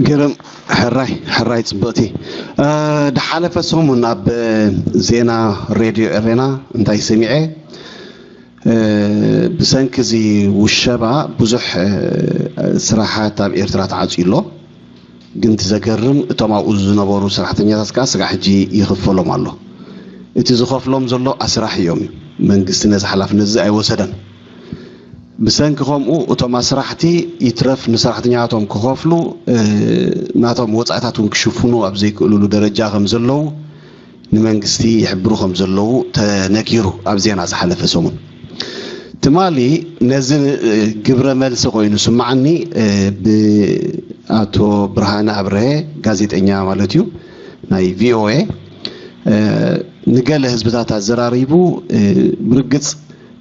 ግርም ሕራይ ሕራይ ጽብቕቲ። እ፣ ድሓለፈ ሰሙን ኣብ ዜና ሬድዮ ኤሬና እንታይ ሰሚዐ፣ እ፣ ብሰንኪ እዚ ውሸባ ብዙሕ፣ እ፣ ስራሓት ኣብ ኤርትራ ተዓጽዩ ኣሎ። ግን እቲ ዘገርም እቶም ኣብኡ ዝነበሩ ሰራሕተኛታት ከኣ ስጋዕ ሕጂ ይኽፈሎም ኣሎ። እቲ ዝኸፍሎም ዘሎ ኣስራሒ እዮም። መንግስቲ ነዚ ሓላፍነት እዚ ኣይወሰደን። ብሰንኪ ከምኡ እቶም ኣስራሕቲ ይትረፍ ንሰራሕተኛታቶም ክኸፍሉ፣ እ፣ ናቶም ወጻኢታት እውን ክሽፍኑ ኣብ ዘይክእሉሉ ደረጃ ከም ዘለዉ ንመንግስቲ ይሕብሩ ከም ዘለዉ ተነጊሩ ኣብ ዜና ዝሓለፈ ሰሙን። ትማሊ ነዚ፣ እ፣ ግብረ መልሲ ኮይኑ ስማዓኒ፣ እ፣ ብኣቶ ብርሃነ ኣብርሀ ጋዜጠኛ ማለት እዩ ናይ ቪ ኦ ኤ፣ እ፣ ንገለ ህዝብታት ኣዘራሪቡ፣ እ፣ ብርግጽ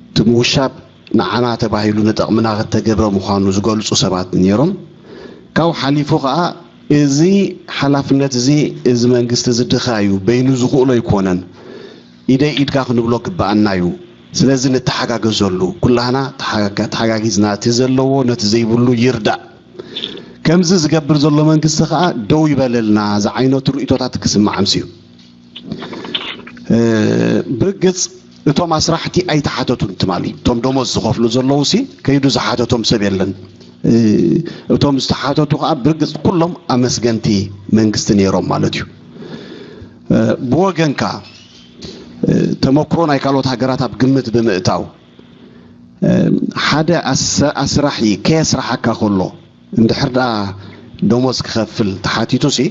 እቲ ምውሻብ ንዓና ተባሂሉ ንጠቕምና ከተገብረ ምዃኑ ዝገልጹ ሰባት ነይሮም። ካብኡ ሓሊፉ ኸኣ እዚ ሓላፍነት እዚ፣ እዚ መንግስቲ እዚ ድኻ እዩ፣ በይኑ ዝኽእሎ ኣይኮነን፣ ኢደይ ኢድካ ክንብሎ ግብኣና እዩ። ስለዚ ንተሓጋገዘሉ፣ ኩላህና ተሓጋጋ-፣ ተሓጋጊዝና እቲ ዘለዎ ነቲ ዘይብሉ ይርዳእ። ከምዚ ዝገብር ዘሎ መንግስቲ ኸኣ ደው ይበለልና ዝዓይነቱ ርእይቶታት ክስማዕ ኣምስዩ። እ፣ ብርግጽ እቶም ኣስራሕቲ ኣይተሓተቱን ትማሊ። እቶም ደሞዝ ዝኸፍሉ ዘለዉ ሲ ከይዱ ዝሓተቶም ሰብ የለን። እ፣ እቶም ዝተሓተቱ ከኣ ብርግጽ ኩሎም ኣመስገንቲ መንግስቲ ነይሮም ማለት እዩ። እ፣ ብወገንካ፣ እ፣ ተመክሮ ናይ ካልኦት ሃገራት ኣብ ግምት ብምእታው፣ እ፣ ሓደ ኣስ-፣ ኣስራሒ ከየስራሓካ ከሎ እንድሕር ደኣ ደሞዝ ክኸፍል ተሓቲቱ ሲ፣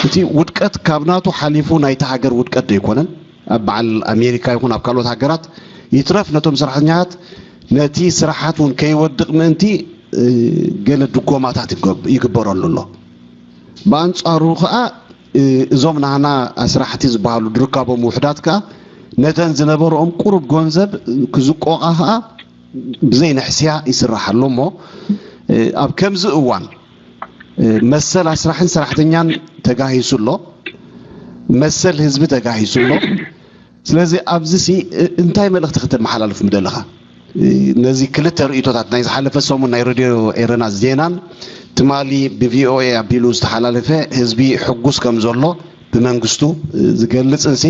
እቲ ውድቀት ካብ ናቱ ሓሊፉ ናይቲ ሃገር ውድቀት ዶ ኣይኮነን? ኣብ በዓል ኣሜሪካ ይኹን ኣብ ካልኦት ሃገራት ይትረፍ ነቶም ሰራሕተኛታት ነቲ ስራሓት እውን ከይወድቕ ምእንቲ፣ እ፣ ገለ ድጎማታት ይገብ-፣ ይግበረሉ ኣሎ። ብኣንጻሩ ኸኣ፣ እ፣ እዞም ናህና ኣስራሕቲ ዝበሃሉ ድርካቦም ውሕዳት ከኣ ነተን ዝነበረኦም ቁሩብ ጎንዘብ ክዝቆቓ ኸኣ ብዘይ ንሕስያ ይስራሕ ኣሎ እሞ፣ እ፣ ኣብ ከምዚ እዋን፣ እ፣ መሰል ኣስራሕን ሰራሕተኛን ተጋሂሱ ኣሎ፣ መሰል ህዝቢ ተጋሂሱ ኣሎ። ስለዚ ኣብዚሲ፣ እ፣ እንታይ መልእኽቲ ከተመሓላልፍ ምደለኻ? እ፣ ነዚ ክልተ ርእይቶታት ናይ ዝሓለፈ ሰሙን ናይ ሬድዮ ኤረና ዜናን ትማሊ ብ ቪ ኦ ኤ ኣቢሉ ዝተሓላለፈ ህዝቢ ሕጉስ ከም ዘሎ ብመንግስቱ፣ እ፣ ዝገልጽንሲ፣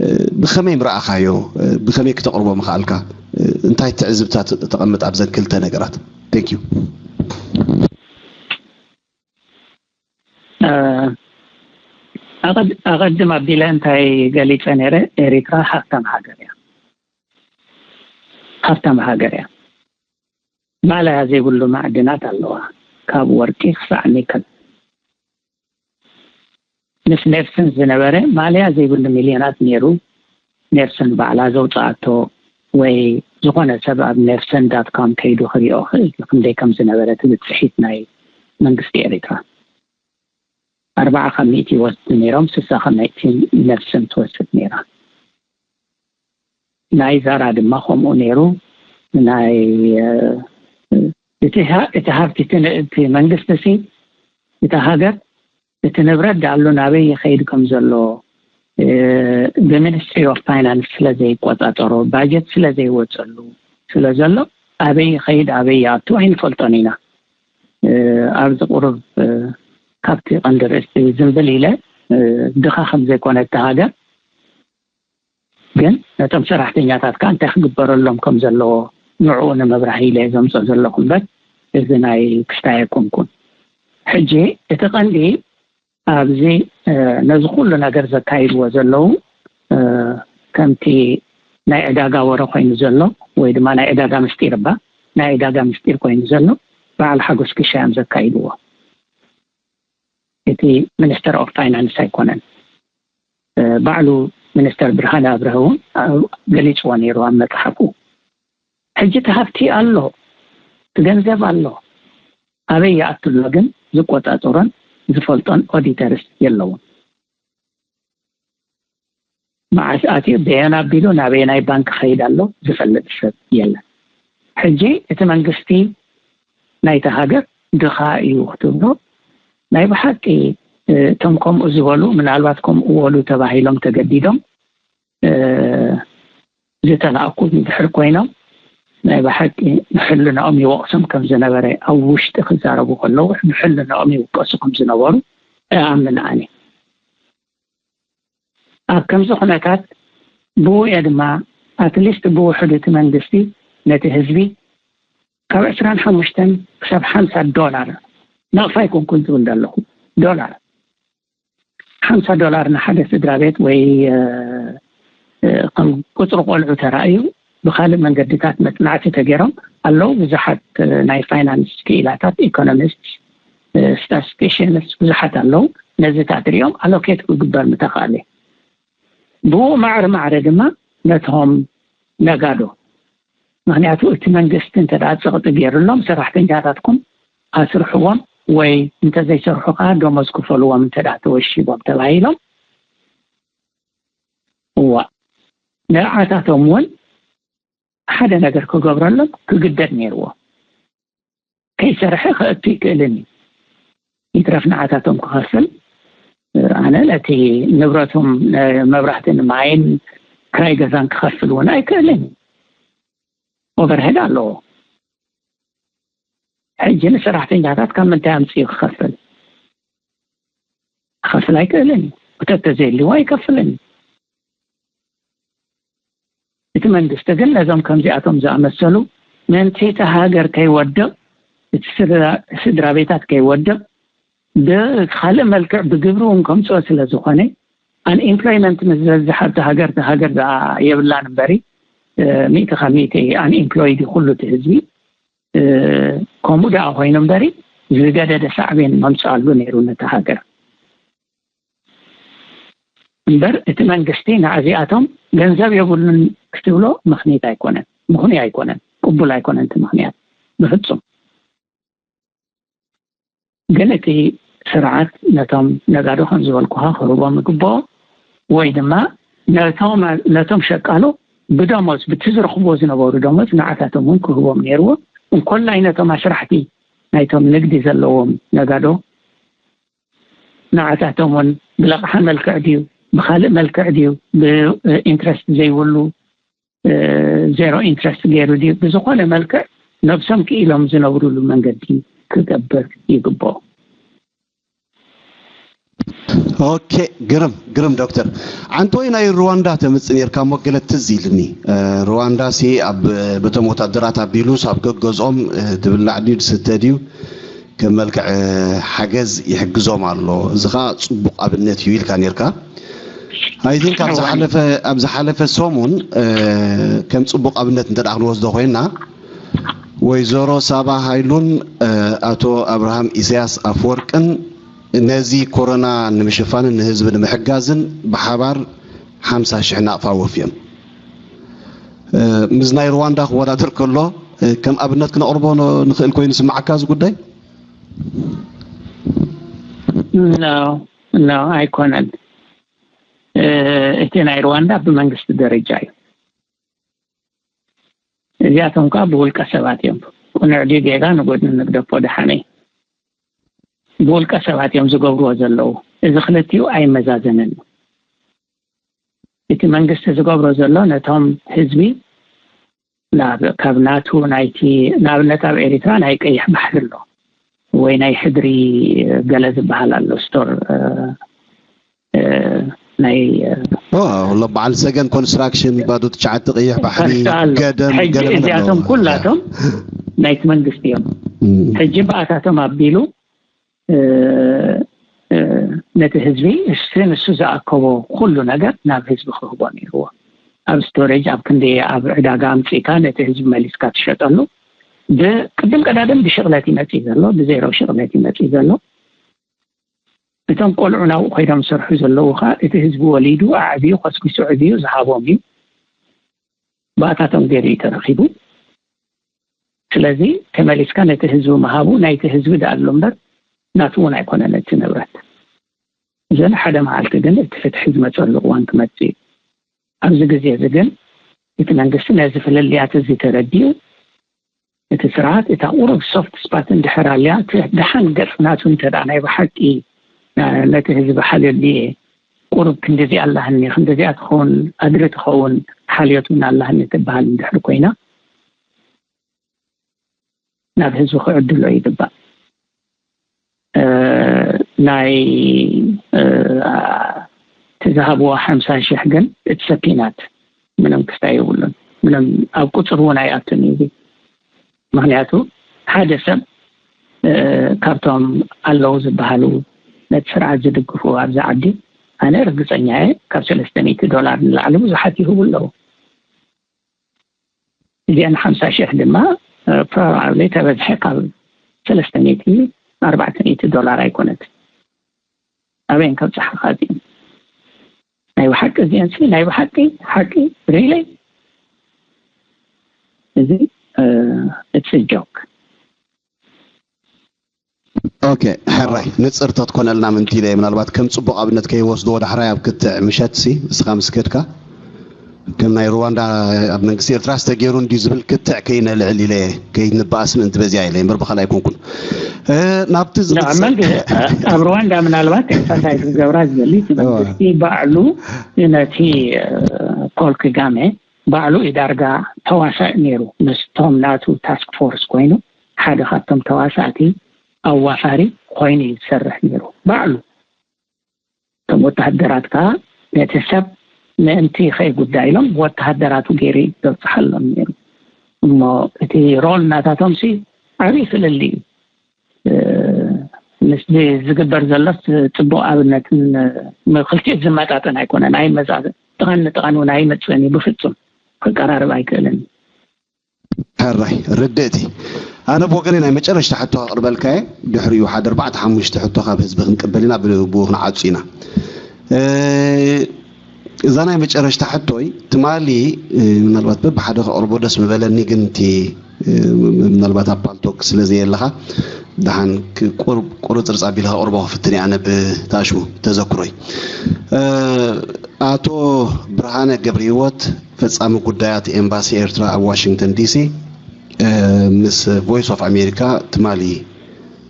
እ፣ ብኸመይ ምረኣኻዮ? እ፣ ብኸመይ ክተቕርቦ ምኽኣልካ? እ፣ እንታይ ትዕዝብታት ተቐምጥ ኣብዘን ክልተ ነገራት? Thank you። እ፣ ኣቐድ-፣ ኣቐድም ኣቢለ እንታይ ገሊጸ ነይረ? ኤሪትራ ሃብታም ሃገር እያ። ሃብታም ሃገር እያ። ማለያ ዘይብሉ ማዕድናት ኣለዋ። ካብ ወርቂ ክሳዕ ኒከል። ምስ ኔልሰን ዝነበረ ማለያ ዘይብሉ ሚልዮናት ነይሩ። ኔልሰን ባዕላ ዘውፅኣቶ ወይ ዝኾነ ሰብ ኣብ ኔልሰን ዳት ኮም ከይዱ ክሪኦ ክእል እዩ ክንደይ ከም ዝነበረ እቲ ብፅሒት ናይ መንግስቲ ኤሪትራ። ኣርባዓ ካብ ሚእቲ ይወስዱ ነይሮም፣ ስሳ ካብ ሚእቲ ኔልሰን ትወስድ ነይራ። ናይ ዛራ ድማ ከምኡ ነይሩ። ናይ፣ እ፣ እቲ ሃ-፣ እቲ ሃብቲ፣ እቲ ን-፣ እቲ መንግስቲ ሲ፣ እታ ሃገር፣ እቲ ንብረት ዳኣሉ ናበይ ይኸይድ ከም ዘሎ፣ እ፣ ብሚኒስትሪ ኦፍ ፋይናንስ ስለ ዘይቆጻጸሮ፣ ባጀት ስለ ዘይወጸሉ ስለ ዘሎ፣ ኣበይ ይኸይድ ኣበይ ይኣቱ ኣይንፈልጦን ኢና። እ፣ ኣብዚ ቁሩብ፣ እ፣ ካብቲ ቀንዲ ርእሲ ዝንብል ኢለ፣ እ፣ ድኻ ከም ዘይኮነ እታ ሃገር፣ ግን ነቶም ሰራሕተኛታት ከኣ እንታይ ክግበረሎም ከም ዘለዎ ንዕኡ ንምብራህ ኢለ ዘምጽኦ ዘለኹ እምበር፣ እዚ ናይ ክስታይ ኣይኮንኩን። ሕጂ እቲ ቀንዲ ኣብዚ፣ እ፣ ነዚ ኩሉ ነገር ዘካይድዎ ዘለዉ፣ እ፣ ከምቲ ናይ ዕዳጋ ወረ ኮይኑ ዘሎ ወይ ድማ ናይ ዕዳጋ ምስጢር እባ፣ ናይ ዕዳጋ ምስጢር ኮይኑ ዘሎ በዓል ሓጎስ ክሻ እዮም ዘካይድዎ። እቲ ሚኒስተር ኦፍ ፋይናንስ ኣይኮነን። እ፣ ባዕሉ ሚኒስተር ብርሃነ ኣብርሀ እውን፣ እ፣ ገሊጽዎ ነይሩ ኣብ መጽሓፉ። ሕጂ እቲ ሃብቲ ኣሎ፣ እቲ ገንዘብ ኣሎ። ኣበይ ይኣቱ ኣሎ ግን ዝቆጻጸሮን ዝፈልጦን ኦዲተርስ የለውን። መዓስ ኣትዩ፣ በየን ኣቢሉ፣ ናበየናይ ባንክ ኸይድ ኣሎ ዝፈልጥ ሰብ የለን። ሕጂ እቲ መንግስቲ ናይታ ሃገር ድኻ እዩ ክትብሎ፣ ናይ ብሓቂ፣ እ፣ እቶም ከምኡ ዝበሉ፣ ምናልባት ከምኡ በሉ ተባሂሎም ተገዲዶም፣ እ፣ ዝተላእኩ እንድሕር ኮይኖም፣ ናይ ብሓቂ ንሕልናኦም ይወቕሶም ከም ዝነበረ፣ ኣብ ውሽጢ ክዛረቡ ከለዉ ንሕልናኦም ይውቀሱ ከም ዝነበሩ እኣምን ኣነ። ኣብ ከምዚ ኩነታት ብውየ ድማ ኣትሊስት ብውሕዱ እቲ መንግስቲ ነቲ ህዝቢ ካብ ዕስራን ሓሙሽተን ክሳብ ሓምሳ ዶላር፣ ናቕፋ ኣይኮንኩን ዝብል ዘለኹ፣ ዶላር ሓምሳ ዶላር ንሓደ ስድራ ቤት ወይ ከም ቁፅሪ ቆልዑ ተራእዩ ብካልእ መንገድታት መፅናዕቲ ተገይሮም ኣለዉ። ብዙሓት ናይ ፋይናንስ ክኢላታት፣ ኢኮኖሚስት፣ ስታስቲሽንስ ብዙሓት ኣለዉ። ነዚታት ሪኦም ኣሎኬት ክግበር ምተኻእለ። ብኡ ማዕረ ማዕረ ድማ ነቶም ነጋዶ፣ ምክንያቱ እቲ መንግስቲ እንተ ደኣ ፀቕጢ ገይሩሎም ሰራሕተኛታትኩም ኣስርሕዎም ወይ እንተዘይሰርሑ ከዓ ደሞዝ ክፈልዎም እንተ ደኣ ተወሺቦም ተባሂሎም፣ እዋ ንዓታቶም እውን ሓደ ነገር ክገብረሎም ክግደድ ነይርዎ። ከይሰርሐ ከእቱ ይክእልን እዩ። ይትረፍ ንዓታቶም ክኸፍል ኣነ ነቲ ንብረቶም መብራህትን ማይን ክራይ ገዛን ክኸፍል እውን ኣይክእልን። ኦቨርሄድ ኣለዎ። ሕጂ ንሰራሕተኛታት ካብ ምንታይ ኣምፅኡ ክኸፍል? ክኸፍል ኣይክእልን እዩ። ክተት ተዘይልዎ ኣይከፍልን እዩ። እቲ መንግስቲ ግን ነዞም ከምዚኣቶም ዝኣመሰሉ ምእንቲ እቲ ሃገር ከይወድቕ፣ እቲ ስድራ ቤታት ከይወድቕ ብካልእ መልክዕ ብግብሪ እውን ከምፅኦ ስለ ዝኾነ፣ ኣንኤምፕሎይመንት ምስ ዝበዝሕ ኣብቲ ሃገር፣ እቲ ሃገር ደኣ የብላን እምበሪ፣ ሚእቲ ካብ ሚእቲ ኣንኤምፕሎይድ ኩሉ እቲ ህዝቢ። ከምኡ ደኣ ኮይኑ እምበሪ ዝገደደ ሳዕቤን መምፅኣሉ ነይሩ ነቲ ሃገር። እምበር እቲ መንግስቲ ንዓዚኣቶም ገንዘብ የብሉን ክትብሎ ምኽንያት ኣይኮነን፣ ምኽንያት ኣይኮነን፣ ቅቡል ኣይኮነን እቲ ምኽንያት ብፍፁም። ግን እቲ ስርዓት ነቶም ነጋዶ ከም ዝበልኩኻ ክህቦም ይግብኦ፣ ወይ ድማ ነቶም ነቶም ሸቃሎ ብደሞዝ ብቲ ዝረኽብዎ ዝነበሩ ደሞዝ ንዓታቶም እውን ክህቦም ነይርዎ። እንኮላይ ነቶም ኣስራሕቲ ናይቶም ንግዲ ዘለዎም ነጋዶ ንዓታቶም እውን ብለቕሓ መልክዕ ድዩ ብካልእ መልክዕ ድዩ ብኢንትረስት ዘይብሉ ዜሮ ኢንትረስት ገይሩ ድዩ ብዝኾነ መልክዕ ነብሶም ክኢሎም ዝነብሩሉ መንገዲ ክገብር ይግብኦ። ኦኬ፣ ግርም ግርም ዶክተር። ዓንተወይ ናይ ሩዋንዳ ተምጽእ ነርካ እሞ ገለ ትዝ ኢልኒ። ሩዋንዳ ሲ ኣብ በቶም ወታደራት ኣቢሉስ ኣብ ገገዝኦም ድብላዕ ድዩ ድስተ ድዩ ከም መልክዕ ሓገዝ ይሕግዞም ኣሎ። እዚ ኸዓ ጽቡቕ ኣብነት እዩ ኢልካ ነርካ። ኣይ ቲንክ ኣብ ዝሓለፈ ኣብ ዝሓለፈ ሰሙን ከም ጽቡቕ ኣብነት እንተ ደኣ ክንወስዶ ኮይና ወይዘሮ ሳባ ሃይሉን ኣቶ ኣብርሃም ኢሳያስ ኣፍወርቅን ነዚ ኮሮና ንምሽፋንን ንህዝቢ ንምሕጋዝን ብሓባር ሓምሳ ሽሕ ናቕፋ ወፍዮም። ምስ ናይ ሩዋንዳ ክወዳደር ከሎ ከም ኣብነት ክነቕርቦ ንኽእል ኮይኑ ስምዓካ እዚ ጉዳይ? ኖ ኖ ኣይኮነን። እቲ ናይ ሩዋንዳ ብመንግስቲ ደረጃ እዩ። እዚኣቶም ከዓ ብውልቀ ሰባት እዮም። ቅኑዕ ድዩ ጌጋ ንጎድኒ ንግደፎ ደሓነይ። ብውልቀ ሰባት እዮም ዝገብርዎ ዘለዉ። እዚ ክልቲኡ ኣይመዛዘንን። እቲ መንግስቲ ዝገብሮ ዘሎ ነቶም ህዝቢ ናብ ካብ ናቱ ናይቲ ንኣብነት ኣብ ኤሪትራ ናይ ቀይሕ ባሕሪ ኣሎ ወይ ናይ ሕድሪ ገለ ዝበሃል ኣሎ ስቶር ናይ ሎ በዓል ሰገን ኮንስትራክሽን ባዶ ትሽዓተ ቀይሕ ባሕሪ ገደም ገለ እዚኣቶም ኩላቶም ናይቲ መንግስቲ እዮም። ሕጂ ብኣታቶም ኣቢሉ ነቲ ህዝቢ እሱ ንሱ ዝኣከቦ ኩሉ ነገር ናብ ህዝቢ ክህቦ ነይርዎ። ኣብ ስቶሬጅ ኣብ ክንዲ ኣብ ዕዳጋ ኣምፂእካ ነቲ ህዝቢ መሊስካ ትሸጠሉ ብቅድም ቀዳድም ብሽቕለት ይመፅእ ዘሎ ብዜሮ ሽቕለት ይመፅእ ዘሎ። እቶም ቆልዑ ናብኡ ኮይዶም ዝሰርሑ ዘለዉ ከዓ እቲ ህዝቢ ወሊዱ ኣዕብዩ ኮስኪሱ ዕብዩ ዝሃቦም እዩ። ብኣታቶም ገይሩ እዩ ተረኺቡ። ስለዚ ተመሊስካ ነቲ ህዝቢ ምሃቡ ናይቲ ህዝቢ ደኣ ኣሎ እምበር ናቱ እውን ኣይኮነን እቲ ንብረት። እዘን ሓደ መዓልቲ ግን እቲ ፍትሒ ዝመፀሉ እዋን ክመፅእ እዩ። ኣብዚ ግዜ እዚ ግን እቲ መንግስቲ ነዚ ፍልልያት እዚ ተረዲኡ እቲ ስርዓት እታ ቁሩብ ሶፍት ስፓት እንድሕር ኣልያ እቲ ደሓን ገፅ ናቱ እንተ ደኣ ናይ ብሓቂ ነቲ ህዝቢ ሓልዮሉ እየ ቁሩብ ክንዲዚኣ ኣላህኒ ክንዲዚኣ ትኸውን ኣድሪ ትኸውን ሓልዮት እውን ኣላህኒ ትበሃል እንድሕር ኮይና ናብ ህዝቢ ክዕድሎ ይግባእ። ናይ እቲ ዝሃብዎ ሓምሳ ሽሕ ግን እትሰኪናት ምንም ክስታይ የብሉን። ምንም ኣብ ቁፅር እውን ኣይኣቱን እዩ። ምክንያቱ ሓደ ሰብ ካብቶም ኣለዉ ዝበሃሉ ነቲ ስርዓት ዝድግፉ ኣብዚ ዓዲ ኣነ ርግፀኛ እየ ካብ ሰለስተ ሚእቲ ዶላር ንላዕሊ ብዙሓት ይህቡ ኣለዉ። እዚአን ሓምሳ ሽሕ ድማ ፕሮባብሊ ተበዝሐ ካብ ሰለስተ ሚእቲ ኣርባዕተ ሚእቲ ዶላር ኣይኮነት። ኣበየን ከብፅሓኻ እዚአን ናይ ብሓቂ እዚአን ሲ ናይ ብሓቂ ሓቂ ሪሊ እዚ it's a joke። ኦኬ፣ ሕራይ ንፅር ተትኮነልና ምንቲ ኢለ ምናልባት ከም ፅቡቅ ኣብነት ከይወስድዎ ዳሕራይ ኣብ ክትዕ ምሸት ሲ እስኻ ምስ ከድካ ከም ናይ ሩዋንዳ ኣብ መንግስቲ ኤርትራ ዝተገይሩ እንዲ ዝብል ክትዕ ከይነልዕል ኢለ ከይንበኣስ ምእንቲ በዚያ ኢለ እምበር ብኻል ኣይኮንኩን። ናብቲ ኣብ ሩዋንዳ ምናልባት ኤምፋሳይዝ ክገብራ ዝደሊ እቲ መንግስቲ ባዕሉ ነቲ ፖል ክጋሜ ባዕሉ እዩ ዳርጋ ተዋሳእ ነይሩ። ምስቶም ናቱ ታስክ ፎርስ ኮይኑ ሓደ ካብቶም ተዋሳእቲ ኣዋፋሪ ኮይኑ እዩ ዝሰርሕ ነይሩ። ባዕሉ እቶም ወተሃደራት ከዓ ነቲ ሰብ ምእንቲ ከይጉዳ ኢሎም ወተሃደራቱ ገይሩ ይበፅሓሎም ነይሩ። እሞ እቲ ሮል ናታቶም ሲ ዓብዪ ፍልልይ እዩ። ምስ ዝግበር ዘሎስ ፅቡቅ ኣብነትን ክልቲኡ ዝመጣጠን ኣይኮነን። ኣይመዛዘን ጥቐን ንጥቐን እውን ኣይመፅእን እዩ። ብፍፁም ክቀራርብ ኣይክእልን እዩ። ሕራይ ርድእቲ። ኣነ ብወገነይ ናይ መጨረሽታ ሕቶ ከቕርበልካ እየ። ድሕሪኡ ሓደ ኣርባዕተ ሓሙሽተ ሕቶ ካብ ህዝቢ ክንቅበል ኢና፣ ብኡ ክንዓጹ ኢና። እዛ ናይ መጨረሽታ ሕቶይ ትማሊ ምናልባት በብሓደ ከቕርቦ ደስ ምበለኒ፣ ግን እቲ ምናልባት ኣብ ፓልቶክ ስለ ዘየለኻ ደሓን ቁርፅርፅ ኣቢለ ከቕርቦ ክፍትን እየ። ኣነ ብታሽሙ ተዘክሮይ ኣቶ ብርሃነ ገብረሂወት ፈጻሚ ጉዳያት ኤምባሲ ኤርትራ ኣብ ዋሽንግተን ዲሲ ምስ ቮይስ ኦፍ ኣሜሪካ ትማሊ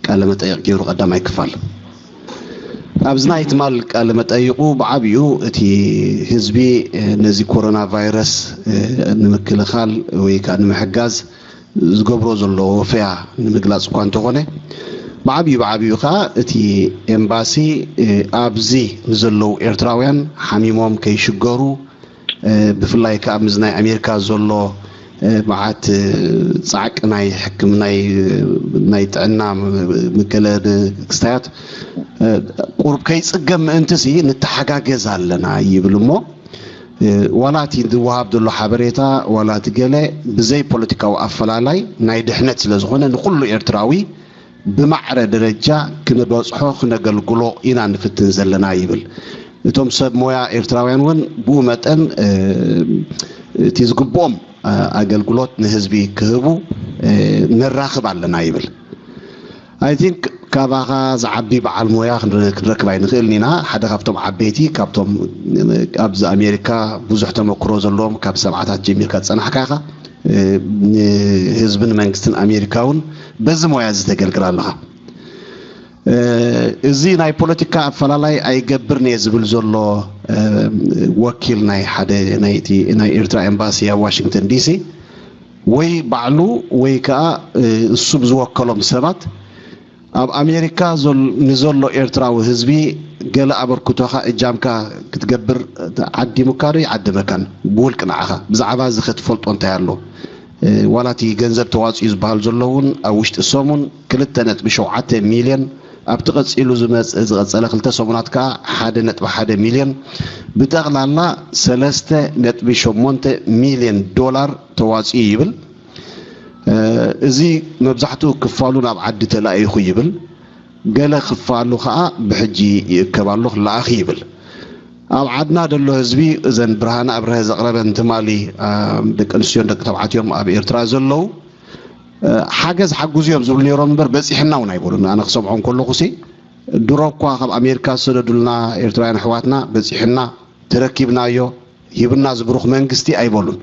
ቃለ መጠይቕ ገይሩ ቀዳማይ ክፋል። ኣብዚ ናይ ትማል ቃለ መጠይቑ ብዓብዩ እቲ ህዝቢ ነዚ ኮሮና ቫይረስ ንምክልኻል ወይ ከዓ ንምሕጋዝ ዝገብሮ ዘሎ ወፈያ ንምግላፅ እኳ እንተኾነ ብዓብዩ ብዓብዩ ከዓ እቲ ኤምባሲ ኣብዚ ንዘለዉ ኤርትራውያን ሓሚሞም ከይሽገሩ ብፍላይ ከዓ ምስ ናይ ኣሜሪካ ዘሎ መዓት ፃዕቂ ናይ ሕክምና ናይ ጥዕና ምገለ ክስታያት ቁሩብ ከይፅገም ምእንቲ ሲ ንተሓጋገዝ ኣለና ይብል እሞ ዋላ እቲ ዝወሃብ ዘሎ ሓበሬታ ዋላ እቲ ገለ ብዘይ ፖለቲካዊ ኣፈላላይ ናይ ድሕነት ስለ ዝኾነ ንኩሉ ኤርትራዊ ብማዕረ ደረጃ ክንበፅሖ ክነገልግሎ ኢና ንፍትን ዘለና ይብል። እቶም ሰብ ሞያ ኤርትራውያን እውን ብኡ መጠን እቲ ዝግብኦም ኣገልግሎት ንህዝቢ ክህቡ ነራኽብ ኣለና ይብል። I think ካባኻ ዝዓቢ በዓል ሞያ ክንረክብ ኣይንኽእልን ኢና። ሓደ ካብቶም ዓበይቲ ካብቶም ኣብዚ ኣሜሪካ ብዙሕ ተመክሮ ዘለዎም ካብ ሰብዓታት ጀሚርካ ዝፀናሕካ ኢኻ። ንህዝብን መንግስትን ኣሜሪካ እውን በዚ ሞያ እዚ ተገልግል ኣለኻ። እዚ ናይ ፖለቲካ ኣፈላላይ ኣይገብርን እየ ዝብል ዘሎ ወኪል ናይ ሓደ ናይቲ ናይ ኤርትራ ኤምባሲ ኣብ ዋሽንግተን ዲሲ ወይ ባዕሉ ወይ ከዓ እሱ ብዝወከሎም ሰባት ኣብ ኣሜሪካ ንዘሎ ኤርትራዊ ህዝቢ ገለ ኣበርክቶኻ እጃምካ ክትገብር ዓዲሙካ ዶ ይዓደመካን ብውልቂ ንዓኻ ብዛዕባ እዚ ከትፈልጦ እንታይ ኣሎ? ዋላ እቲ ገንዘብ ተዋፅኡ ዝበሃል ዘሎ እውን ኣብ ውሽጢ ሰሙን ክልተ ነጥቢ ሸውዓተ ሚልዮን ኣብቲ ቀፂሉ ዝመፅእ ዝቐፀለ ክልተ ሰሙናት ከዓ ሓደ ነጥቢ ሓደ ሚልዮን ብጠቕላላ ሰለስተ ነጥቢ ሸሞንተ ሚልዮን ዶላር ተዋፅኡ ይብል። እዚ መብዛሕትኡ ክፋሉ ናብ ዓዲ ተላኢኹ ይብል። ገለ ክፋሉ ከዓ ብሕጂ ይእከብ ኣሎ ክለኣኽ ይብል። ኣብ ዓድና ደሎ ህዝቢ እዘን ብርሃነ ኣብርሀ ዘቕረበን ትማሊ ደቂ ኣንስትዮን ደቂ ተባዕትዮም ኣብ ኤርትራ ዘለዉ ሓገዝ ሓጉዝ እዮም ዝብሉ ነይሮም እምበር በፂሕና እውን ኣይበሉን። ኣነ ክሰምዖም ከለኹ ሲ ድሮ እኳ ካብ ኣሜሪካ ዝሰደዱልና ኤርትራውያን ኣሕዋትና በፂሕና ተረኪብናዮ ሂብና ዝብሩኽ መንግስቲ ኣይበሉን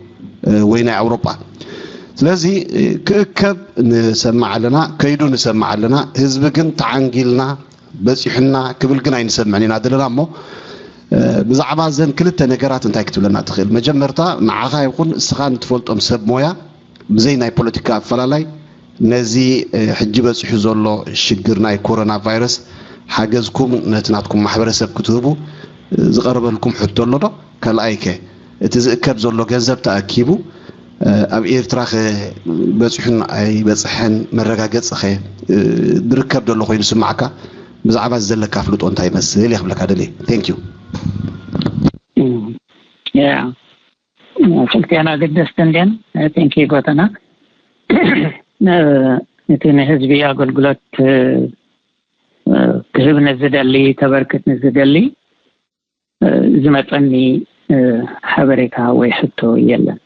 ወይ ናይ ኣውሮጳ። ስለዚ ክእከብ ንሰምዕ ኣለና፣ ከይዱ ንሰምዕ ኣለና። ህዝቢ ግን ተዓንጊልና በፂሑና ክብል ግን ኣይንሰምዕን ኢና ዘለና። እሞ ብዛዕባ እዘን ክልተ ነገራት እንታይ ክትብለና ትኽእል? መጀመርታ ንዓኻ ይኹን እስኻ ንትፈልጦም ሰብ ሞያ ብዘይ ናይ ፖለቲካ ኣፈላላይ ነዚ ሕጂ በፂሑ ዘሎ ሽግር ናይ ኮሮና ቫይረስ ሓገዝኩም ነቲ ናትኩም ማሕበረሰብ ክትህቡ ዝቐረበልኩም ሕቶ ኣሎ ዶ? ካልኣይ ከ እቲ ዝእከብ ዘሎ ገንዘብ ተኣኪቡ ኣብ ኤርትራ ከ በፂሑን ኣይበፅሐን መረጋገፂ ከ ዝርከብ ዘሎ ኮይኑ ስማዕካ? ብዛዕባ ዘለካ ፍልጦ እንታይ ይመስል እየ ክብለካ ደልየ። Thank you። ክልቲኣን ኣገደስቲ እንድየን። Thank you ጎተና። እቲ ንህዝቢ ኣገልግሎት ክህብ ንዝደሊ፣ ከበርክት ንዝደሊ ዝመፀኒ ሓበሬታ ወይ ሕቶ የለን።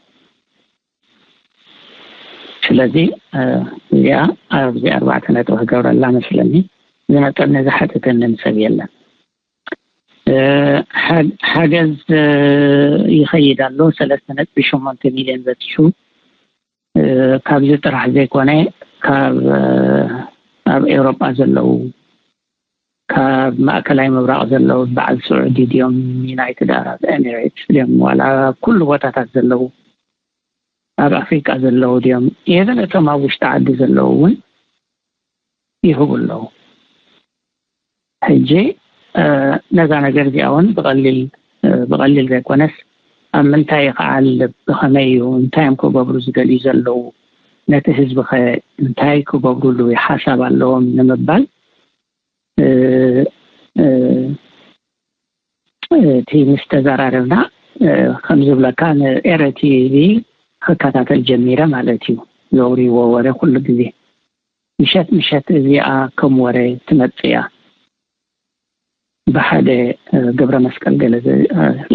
ስለዚ እዚኣ ኣብዚ ኣርባዕተ ነጥቢ ክገብረላ መስለኒ። ዝመፀኒ ዝሓተተንን ሰብ የለን። ሓገዝ ይኸይድ ኣሎ። ሰለስተ ነጥቢ ሸሞንተ ሚልዮን በፂሑ። ካብዚ ጥራሕ ዘይኮነ፣ ካብ ኣብ ኤውሮጳ ዘለዉ፣ ካብ ማእከላይ ምብራቕ ዘለዉ፣ በዓል ስዑዲ ድዮም፣ ዩናይትድ ኣረብ ኤሚሬትስ ድዮም፣ ዋላ ኩሉ ቦታታት ዘለዉ፣ ኣብ ኣፍሪቃ ዘለዉ ድዮም፣ even እቶም ኣብ ውሽጢ ዓዲ ዘለዉ እውን ይህቡ ኣለዉ። ሕጂ ነዛ ነገር እዚኣ እውን ብቐሊል ብቐሊል ዘይኮነስ፣ ኣብ ምንታይ ክዓልብ፣ ብኸመይ እዩ፣ እንታይ እዮም ክገብሩ ዝደልዩ ዘለዉ፣ ነቲ ህዝቢ ኸ እንታይ ክገብሩሉ ሓሳብ ኣለዎም ንምባል እቲ ምስ ተዘራረብና፣ ከም ዝብለካ፣ ንኤረ ቲቪ ክከታተል ጀሚረ ማለት እዩ። ዘውርይዎ ወረ ኩሉ ግዜ ምሸት ምሸት እዚኣ ከም ወረ ትመጽእ እያ። ብሓደ ገብረ መስቀል ገለ፣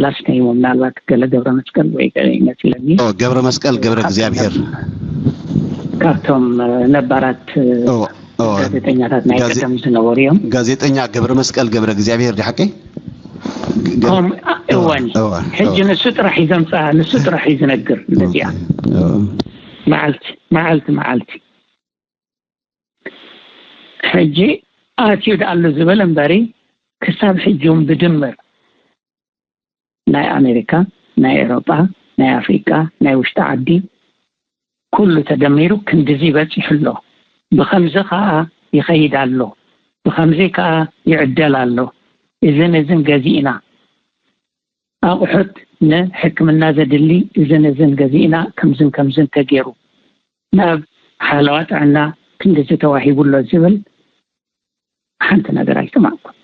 ላስት ኔሙ ምናልባት ገለ ገብረ መስቀል ወይ ገለ ይመስለኒ። ገብረ መስቀል ገብረ እግዚኣብሔር ካብቶም ነባራት ጋዜጠኛታት ናይ ቀደም ዝነበሩ እዮም። ጋዜጠኛ ገብረ መስቀል ገብረ እግዚኣብሔር ድሓቀይ እወን። ሕጂ ንሱ ጥራሕ እዩ ዘምፅኣ፣ ንሱ ጥራሕ እዩ ዝነግር። ነዚኣ መዓልቲ መዓልቲ መዓልቲ ሕጂ ኣትዩ ደኣሉ ዝብል እምበሪ፣ ክሳብ ሕጂ እውን ብድምር ናይ ኣሜሪካ፣ ናይ ኤውሮጳ፣ ናይ ኣፍሪቃ፣ ናይ ውሽጢ ዓዲ ኩሉ ተደሚሩ ክንድዚ በፂሑ ኣሎ። ብኸምዚ ከዓ ይኸይድ ኣሎ። ብኸምዚ ከዓ ይዕደል ኣሎ። እዝን እዝን ገዚእና፣ ኣቑሑት ንሕክምና ዘድሊ እዝን እዝን ገዚእና፣ ከምዝን ከምዝን ተገይሩ፣ ናብ ሓለዋ ጥዕና ክንድዚ ተዋሂቡ ኣሎ ዝብል ሓንቲ ነገር ኣይሰማዕኩን።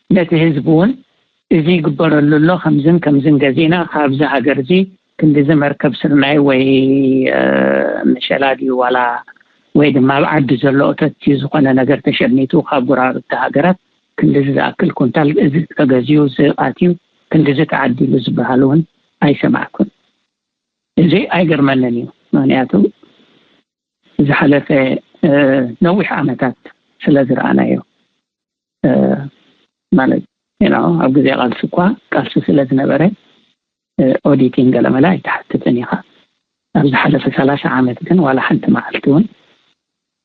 ነቲ ህዝቢ እውን እዚ ይግበረሉ ኣሎ፣ ከምዝን ከምዝን ገዚእና፣ ካብዚ ሃገር እዚ ክንድዚ መርከብ ስርናይ ወይ መሸላ ድዩ ዋላ ወይ ድማ ኣብ ዓዲ ዘሎ እቶት ዝኾነ ነገር ተሸሚቱ ካብ ጎረባብቲ ሃገራት ክንድዚ ዝኣክል ኩንታል እዚ ተገዚኡ፣ እዚ ኣትዩ፣ ክንድዚ ተዓዲሉ ዝበሃል እውን ኣይሰማዕኩን። እዚ ኣይገርመንን እዩ። ምኽንያቱ ዝሓለፈ ነዊሕ ዓመታት ስለ ዝረኣናዮ፣ ማለት፣ you know፣ ኣብ ግዜ ቃልሲ እኳ ቃልሲ ስለ ዝነበረ፣ ኦዲቲን ገለመለ ኣይትሓትትን ኢኻ። ኣብ ዝሓለፈ ሰላሳ ዓመት ግን ዋላ ሓንቲ መዓልቲ እውን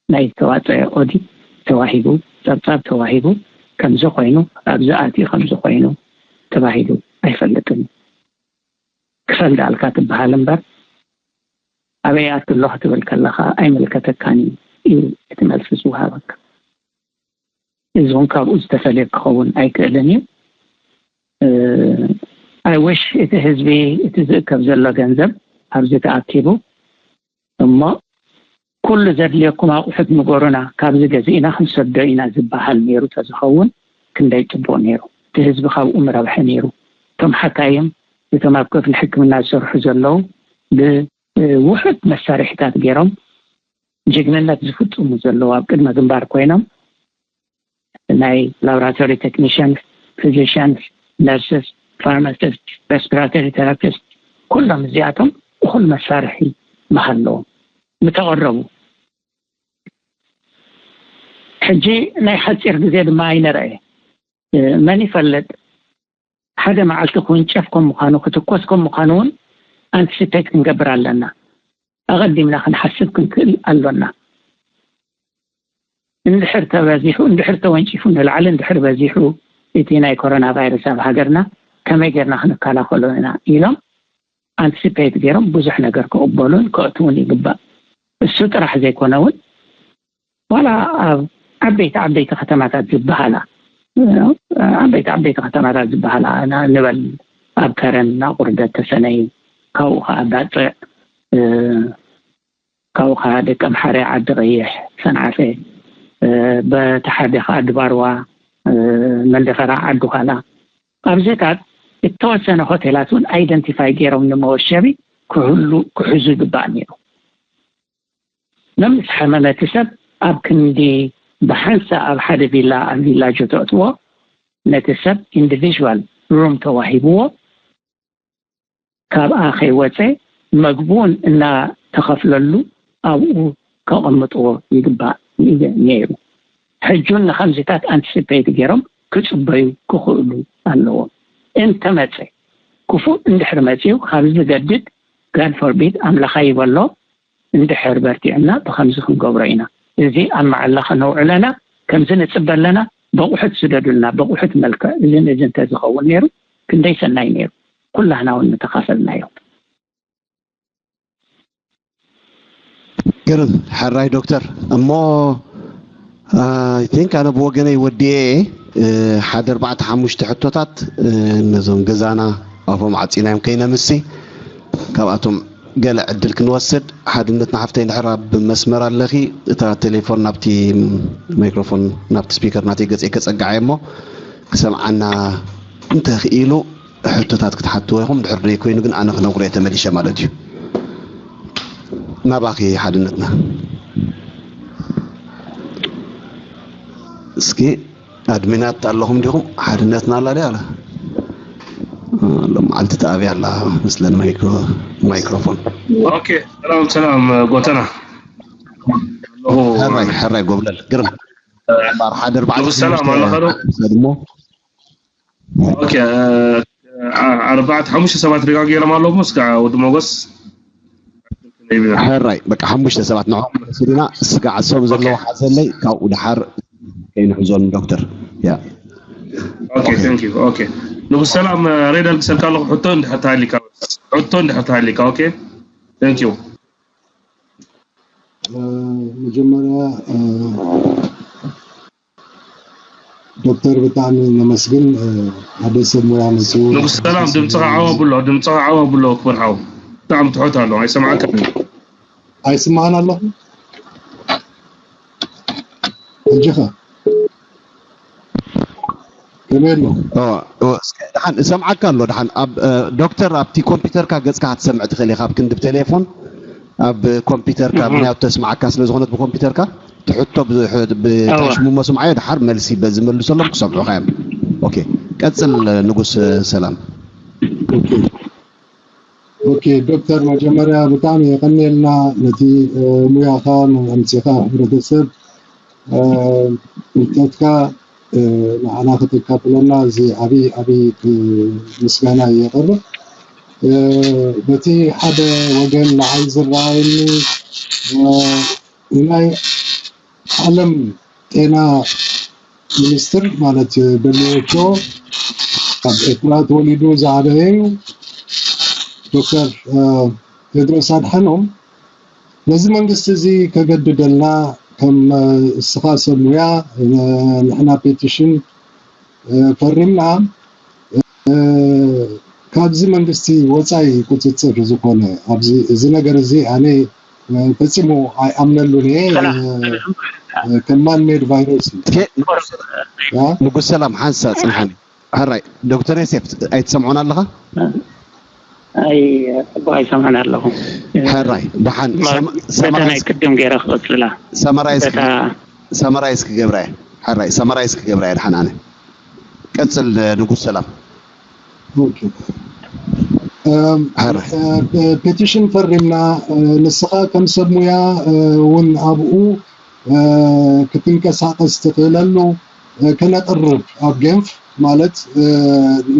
ናይ ዝተዋፀአ ኦዲት ተዋሂቡ፣ ፀብፃብ ተዋሂቡ፣ ከምዚ ኮይኑ፣ ኣብዚ ኣትዩ፣ ከምዚ ኮይኑ ተባሂሉ ኣይፈልጥን። ክፈል ዳልካ ትበሃል እምበር፣ ኣበይ ኣትሎ ክትብል ከለኻ ኣይምልከተካን እዩ እቲ መልሲ ዝወሃበካ። እዚ እውን ካብኡ ዝተፈልየ ክኸውን ኣይክእልን እዩ። I wish እቲ ህዝቢ፣ እቲ ዝእከብ ዘሎ ገንዘብ ኣብዚ ተኣኪቡ እሞ፣ ኩሉ ዘድልየኩም ኣቑሑት ንገሩና፣ ካብዚ ገዚእና ክንሰዶ ኢና ዝበሃል ነይሩ ተዝኸውን ክንደይ ጽቡቕ ነይሩ። እቲ ህዝቢ ካብኡ ምረብሐ ነይሩ። እቶም ሓካይም፣ እቶም ኣብ ክፍሊ ሕክምና ዝሰርሑ ዘለዉ፣ ብውሑድ መሳርሒታት ገይሮም ጅግንነት ዝፍጽሙ ዘለዉ፣ ኣብ ቅድመ ግንባር ኮይኖም ናይ ላብራቶሪ ቴክኒሽንስ፣ ፊዚሽንስ፣ ነርስስ፣ ፋርማሲስት፣ ሬስፒራቶሪ ቴራፒስት፣ ኩሎም እዚኣቶም እኹል መሳርሒ ምሃለዎም ምተቐረቡ። ሕጂ ናይ ሓፂር ግዜ ድማ ኣይነረአ። መን ይፈልጥ፣ ሓደ መዓልቲ ክውንጨፍ ከም ምዃኑ፣ ክትኮስ ከም ምዃኑ እውን ኣንቲሲፔት ክንገብር ኣለና። ኣቐዲምና ክንሓስብ ክንክእል ኣሎና። እንድሕር ተበዚሑ፣ እንድሕር ተወንጪፉ፣ ንላዕሊ እንድሕር በዚሑ እቲ ናይ ኮሮና ቫይረስ ኣብ ሃገርና ከመይ ጌርና ክንከላኸሎ ኢና ኢሎም ኣንቲሲፔት ገይሮም ብዙሕ ነገር ክቕበሉን ከእትውን ይግባእ። እሱ ጥራሕ ዘይኮነ እውን ዋላ ኣብ ዓበይቲ ዓበይቲ ከተማታት ዝበሃላ ዓበይቲ ዓበይቲ ከተማታት ዝበሃላ ንበል ኣብ ከረን ናቁርደት ተሰነይ ካብኡ ከዓ ባፅዕ ካብኡ ከዓ ደቂ ኣምሓረ ዓዲ ቀይሕ ሰንዓፈ በተሓደ ከዓ ድባርዋ መንደፈራ ዓዲ ኳላ ኣብዚታት እተወሰነ ሆቴላት እውን ኣይደንቲፋይ ገይሮም ንመወሸቢ ክህሉ ክሕዙ ይግባእ ነይሩ። መምስ ሓመመ እቲ ሰብ ኣብ ክንዲ ብሓንሳ ኣብ ሓደ ቪላ ኣብ ቪላጆ ተእትዎ ነቲ ሰብ ኢንዲቪዥዋል ሩም ተዋሂብዎ ካብኣ ከይወፀ መግቡን እናተኸፍለሉ ኣብኡ ከቐምጥዎ ይግባእ ነይሩ። ሕጁን ንከምዚታት ኣንቲሲፔት ገይሮም ክፅበዩ ክኽእሉ ኣለዎም። እንተመፀ ክፉእ እንድሕር መፅዩ ካብ ዝገድድ ጋድ ፎርቢድ ኣምላኻ ይበሎ እንድሕር በርቲዕና ብኸምዚ ክንገብሮ ኢና። እዚ ኣብ መዓላ ከነውዕለና ከምዚ ንፅበ ኣለና። በቑሑት ስደዱልና፣ በቑሑት መልክዕ እዚ እዚ እንተዝኸውን ነይሩ ክንደይ ሰናይ ነይሩ። ኩላህና እውን ምተኻፈልናዮ። ግርም ሕራይ ዶክተር እሞ I think ኣነ ብወገነይ ወዲኤ ሓደ ኣርባዕተ ሓሙሽተ ሕቶታት ነዞም ገዛና ኣፎም ዓፂናዮም ከይነምሲ ካብኣቶም ገለ ዕድል ክንወስድ ሓድነትና ሓፍተይ እንድሕር ኣብ መስመር ኣለኺ እታ ቴሌፎን ናብቲ ማይክሮፎን ናብቲ ስፒከር ናተይ ገፀይ ከፀግዓ እሞ ክሰምዓና እንተኽኢሉ ሕቶታት ክትሓትዎ ኢኹም ድሕር ደይ ኮይኑ ግን ኣነ ክነግሮ እየ ተመሊሸ ማለት እዩ ናባኺ ሓድነትና እስኪ ኣድሚናት ኣለኹም ዲኹም ሓድነትና ኣላ ዲያ ኣላ ሎመዓልቲ ተኣብያ ኣላ መስለን ማይክሮፎን ኦኬ ሰላም ሰላም ጎተና ሕራይ ሕራይ ጎብለል ግርም ባር ሓደ ኣርባዕተ ንጉስ ሰላም ኣለኻ ዶ ድሞ ኦኬ ኣርባዕተ ሓሙሽተ ሰባት ሪጋ ገይሮም ኣለኹ እስካ ወዲ ሞጎስ ሕራይ በቃ ሓሙሽተ ሰባት ንዖም ስድና ስጋዕ ሶም ዘለዎ ሓዘለይ ካብኡ ድሓር ከይንሕዞን ዶክተር ያ ኦኬ thank you ኦኬ ንጉስ ሰላም ሬዳ ልግሰልካ ኣለኹ ሕቶ እንድሕር ተሃሊካ ሕቶ እንድሕር ተሃሊካ ኦኬ thank you መጀመርያ ዶክተር ብጣዕሚ ነመስግን ሓደ ሰብ ሙያ መፅኡ ንጉስ ሰላም ድምፅኻ ዓው ኣብሎ ድምፅኻ ዓው ኣብሎ ክቡር ሓው ብጣዕሚ ትሑት ኣሎ ኣይሰማዓካ ኣይስማዕን ኣለኹ ሕጂኸ ከመይ ኣሎ ደሓን እሰምዓካ ኣሎ ደሓን ዶክተር ኣብቲ ኮምፒተርካ ገፅካ ክትሰምዕ ትኽእል ኢኻ ኣብ ክንዲ ብቴሌፎን ኣብ ኮምፒተርካ ምክንያቱ ተስማዓካ ስለ ዝኾነት ብኮምፒተርካ ትሕቶ ብታሽሙሞ ስምዓዮ ድሓር መልሲ በዚ መልሰሎም ክሰምዑኻ እዮም ኦኬ ቀፅል ንጉስ ሰላም ኦኬ ዶክተር መጀመርያ ብጣዕሚ የቀንየልና ነቲ ሙያኻ ኣምፅኻ ሕብረተሰብ ፍልጠትካ ንዓና ከተካፍለና እዚ ዓብይ ዓብይ ምስጋና የቕርብ በቲ ሓደ ወገን ንዓይ ዝረኣየኒ ናይ ዓለም ጤና ሚኒስትር ማለት ደብሊውኤችኦ ካብ ኤርትራ ተወሊዱ ዝዓበየ እዩ ዶክተር ቴድሮስ ኣድሓኖም ነዚ መንግስቲ እዚ ከገድደልና ከም እስኻ ሰብ ሙያ ንሕና ፔቲሽን ፈሪምና ካብዚ መንግስቲ ወፃኢ ቁፅፅር ዝኾነ ኣብዚ እዚ ነገር እዚ ኣነ ፈፂሙ ኣይኣምነሉን እየ ከም ማንሜድ ቫይረስ እዩ ንጉስ ሰላም ሓንሳ ፅንሓኒ ሕራይ ዶክተር ዮሴፍ ኣይትሰምዖን ኣለኻ ኣይ ኣቦ ኣይሰማን ኣለኹ ሕራይ ደሓን በታ ናይ ቅድም ገይረ ክቐፅላ ሰመራይዝ ክገብራ ሕራይ ሰመራይዝ ክገብራ እየ ደሓን ኣነ ቀፅል ንጉስ ሰላም ፔቲሽን ፈሪምና ንስኻ ከም ሰብ ሙያ እውን ኣብኡ ክትንቀሳቀስ ትኽእለሉ ከነቅርብ ኣብ ጌንፍ ማለት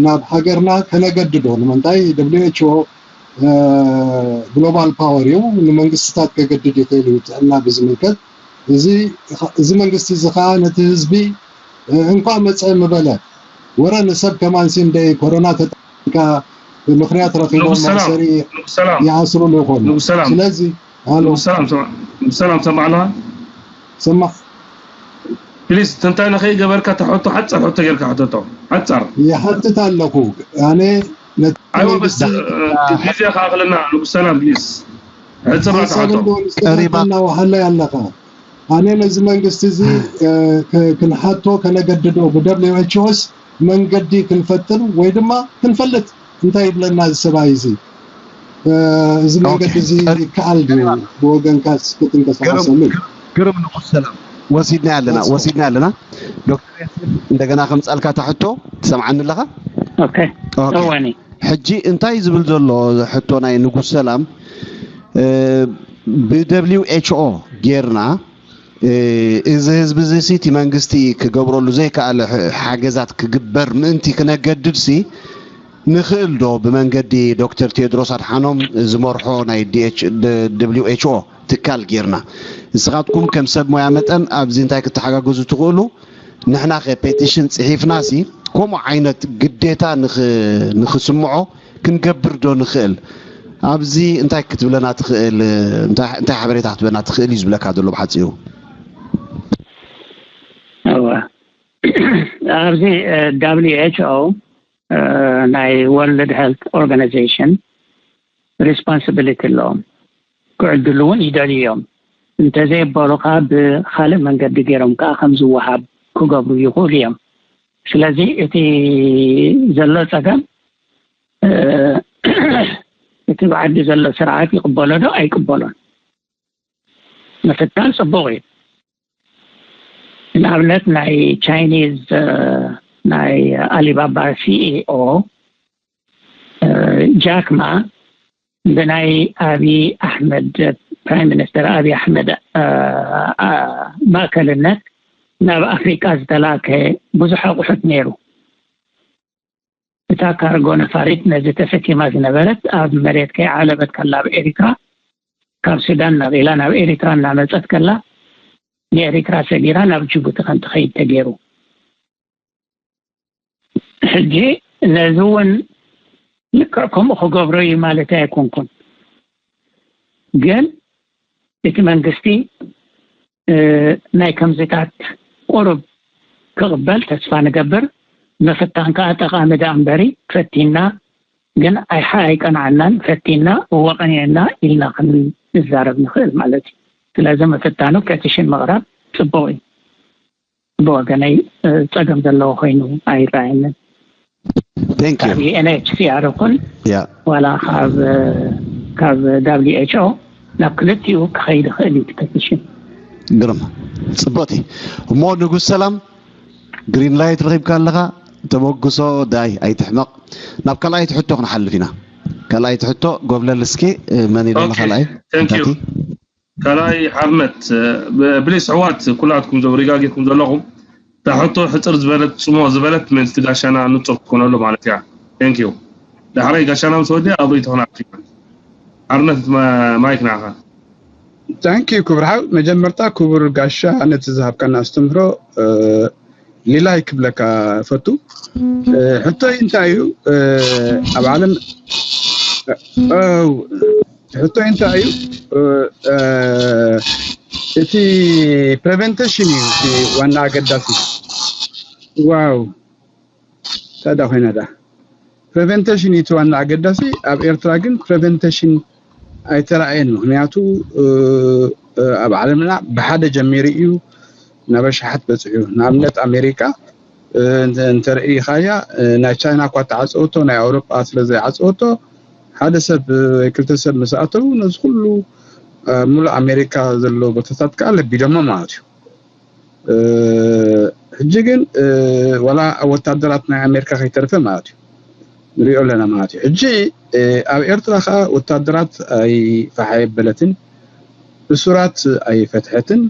ናብ ሃገርና ከነገድዶ ንምንታይ ደብሊው ኤች ኦ ግሎባል ፓወር እዩ ንመንግስትታት ከገድድ ይኽእል እዩ ጥዕና ብዝምልከት እዚ መንግስቲ እዚ ከዓ ነቲ ህዝቢ እንኳ መፀ ምበለ ወረ ንሰብ ከማን ሲንደይ ኮሮና ተጠቂምካ ምክንያት ረኪቦም መእሰሪ ይኣስሩሉ ይኾኑ ስለዚ ሰላም ትሰማዕ ኣለኻ? ስማዕ። ፕሊስ፣ ትንታነ ከይገበርካ፣ እታ ሕቶ ሓጻር ሕቶ ጌርካ ሕተቶ። ሓጻር። ይሓትት ኣለኹ። ኣነ ነቲ ኣይወ መንግስቲ በስ እ፣ ግዜ ከኣኽለና ንጉስ ሰላም ፕሊስ። ሕጽር በል እታ ሓሳብ ሕቶ። እንዶ ንስኻ ቀሪባ እናወሃለ ኣለኻ። ኣነ ነዚ መንግስቲ እዚ እ፣ ክ- ክንሓቶ ከነገድዶ ብ ደብሊው ኤች ኦስ መንገዲ ክንፈጥር ወይ ድማ ክንፈልጥ እንታይ ይብለና እዚ ሰብኣይ እዚ? እ፣ እዚ ኦኬ መንገዲ እዚ ቀሪ- ይከኣል ድዩ? ብወገንካ እስኪ ግሩም ትንቀሳቐሰሉ። ግሩም ንጉስ ሰላም ወሲድና ኣለና ወስድ ወሲድና ኣለና። ዶክተር ያሲን እንደገና ከምጻልካ እታ ሕቶ ትሰምዓኒ ኣለኻ? ኦኬ ኦኬ እወኒ ሕጂ እንታይ ዝብል ዘሎ ሕቶ ናይ ንጉስ ሰላም እ፣ ብ ደብሊው ኤች ኦ ጌርና እ፣ እዚ ህዝቢ እዚ እቲ መንግስቲ ክገብረሉ ዘይከኣለ ሕ- ሓገዛት ክግበር ምእንቲ ክነገድድሲ ንኽእል ዶ ብመንገዲ ዶክተር ቴድሮስ ኣድሓኖም ዝመርሖ ናይ ዲ ኤች ደብሊው ኤች ኦ ትካል ጌርና ንስኻትኩም ከም ሰብ ሞያ መጠን ኣብዚ እንታይ ክትተሓጋገዙ ትኽእሉ ንሕና ከ ፔቲሽን ጽሒፍናሲ ከምኡ ዓይነት ግዴታ ንኽ- ንኽስምዖ ክንገብር ዶ ንኽእል? ኣብዚ እንታይ ክትብለና ትኽእል? እንታይ እንታይ ሓበሬታ ክትበና ትኽእል እዩ ዝብለካ ዘሎ ብሓጺሩ። እወ ኣብዚ ደብሊው ኤች ኦ ናይ ወርልድ ሄልት ኦርጋናይዜሽን ሪስፖንሲቢሊቲ ኣለዎም። ክዕድሉ እውን ይደልዩ እዮም። እንተዘየበሉ ከዓ ብካልእ መንገዲ ገይሮም ከዓ ከም ዝወሃብ ክገብሩ ይኽእሉ እዮም። ስለዚ እቲ ዘሎ ፀገም እ፣ እቲ ብዓዲ ዘሎ ስርዓት ይቕበሎ ዶ ኣይቅበሎን ምፍታን ፅቡቕ እዩ። ንኣብነት ናይ ቻይኒዝ እ፣ ናይ ኣሊባባ ሲኢኦ እ፣ ጃክ ማ ብናይ ኣብይ ኣሕመድ ፕራይም ሚኒስተር ኣብይ ኣሕመድ እ፣ እ፣ ማእከልነት ናብ ኣፍሪቃ ዝተላከ ብዙሕ ኣቑሑት ነይሩ። እታ ካርጎ ነፋሪት ነዚ ተሰኪማ ዝነበረት ኣብ መሬት ከይዓለበት ከላ ኣብ ኤሪትራ ካብ ሱዳን ነቒላ ናብ ኤሪትራ እናመጸት ከላ ንኤሪትራ ሰጊራ ናብ ጅቡቲ ከም ትኸይድ ተገይሩ። ሕጂ ነዚ እውን ልክዕ ከምኡ ክገብሮ እዩ ማለት ኣይኮንኩን፣ ግን እቲ መንግስቲ እ፣ ናይ ከምዚታት ቁሩብ ክቕበል ተስፋ ንገብር። ምፍታን ከዓ ጠቓሚ ደኣ እምበሪ ፈቲና ግን ኣይሓ ኣይቀንዓናን ፈቲና እወ ቀኒዕና ኢልና ክንዛረብ ንኽእል ማለት እዩ። ስለዚ ምፍታኑ ፔቲሽን ምቕራብ ፅቡቕ እዩ። ብወገነይ እ፣ ፀገም ዘለዎ ኮይኑ ኣይረኣየንን። Thank you. ካብ ዩ ኤን ኤች ሲ ኣር ይኹን ያ ዋላ ካብ ካብ ደብሊው ኤች ኦ ናብ ክልቲኡ ክኸይድ ይኽእል እዩ እቲ ፔቲሽን። ግርም ጽቡቕቲ እሞ ንጉስ ሰላም ግሪን ላይት ረኺብካ ኣለኻ ተበግሶ ዳይ ኣይትሕመቕ ናብ ካልኣይቲ ሕቶ ክንሓልፍ ኢና ካልኣይቲ ሕቶ ጎብለል እስኪ መን ኢሉ ኣሎ ኦኬ ካልኣይ thank you ታቲ ካልኣይ ሓርነት ብሊስ ኣሕዋት ኩላትኩም ዘው ሪጋጊርኩም ዘለኹም እታ ሕቶ ሕፅር ዝበለት ፅሞ ዝበለት ምእንቲ ጋሻና ንፁር ክኾነሉ ማለት እያ thank you ዳሕራይ ጋሻና ምስ ወዲ ኣብ ርእይቶ ክነኣቱ ኢና ሓርነት ማ- ማይክ ንዓኻ Thank you ክብር ሓው መጀመርታ ክቡር ጋሻ ነቲ ዝሃብካና ኣስተምህሮ እ፣ ሊላይ ክብለካ ፈቱ እ፣ ሕቶይ እንታይ እዩ እ፣ ኣብ ዓለም እ፣ ሕቶይ እንታይ እዩ እ፣ እ፣ እቲ ፕሬቨንቴሽን እዩ እቲ ዋና ኣገዳሲ ዋው ታዳ ኮይና ዳ ፕሬቨንቴሽን እዩ እቲ ዋና ኣገዳሲ ኣብ ኤርትራ ግን ፕሬቨንቴሽን ኣይተራእየን ምክንያቱ እ፣ እ፣ ኣብ ዓለምና ብሓደ ጀሚሩ እዩ ናብ ኣሽሓት በፂሑ ንኣብነት ኣሜሪካ እ፣ እንተ- እንተርእይኻያ እ፣ ናይ ቻይና እኳ ተዓፀወቶ ናይ ኣውሮጳ ስለ ዘይዓፀወቶ ሓደ ሰብ እ፣ ወይ ክልተ ሰብ ምስ ኣተው ነዚ ኩሉ እ፣ ሙሉእ ኣሜሪካ ዘሎ ቦታታት ከዓ ለቢዶሞ ማለት እዩ እ፣ ሕጂ ግን እ፣ ዋላ ወታደራት ናይ ኣሜሪካ ከይተርፈ ማለት እዩ ንሪኦ ኣለና ማለት እዩ ሕጂ እ፣ ኣብ ኤርትራ ከዓ ወታደራት ኣይፋሓ የበለትን እሱራት ኣይፈትሐትን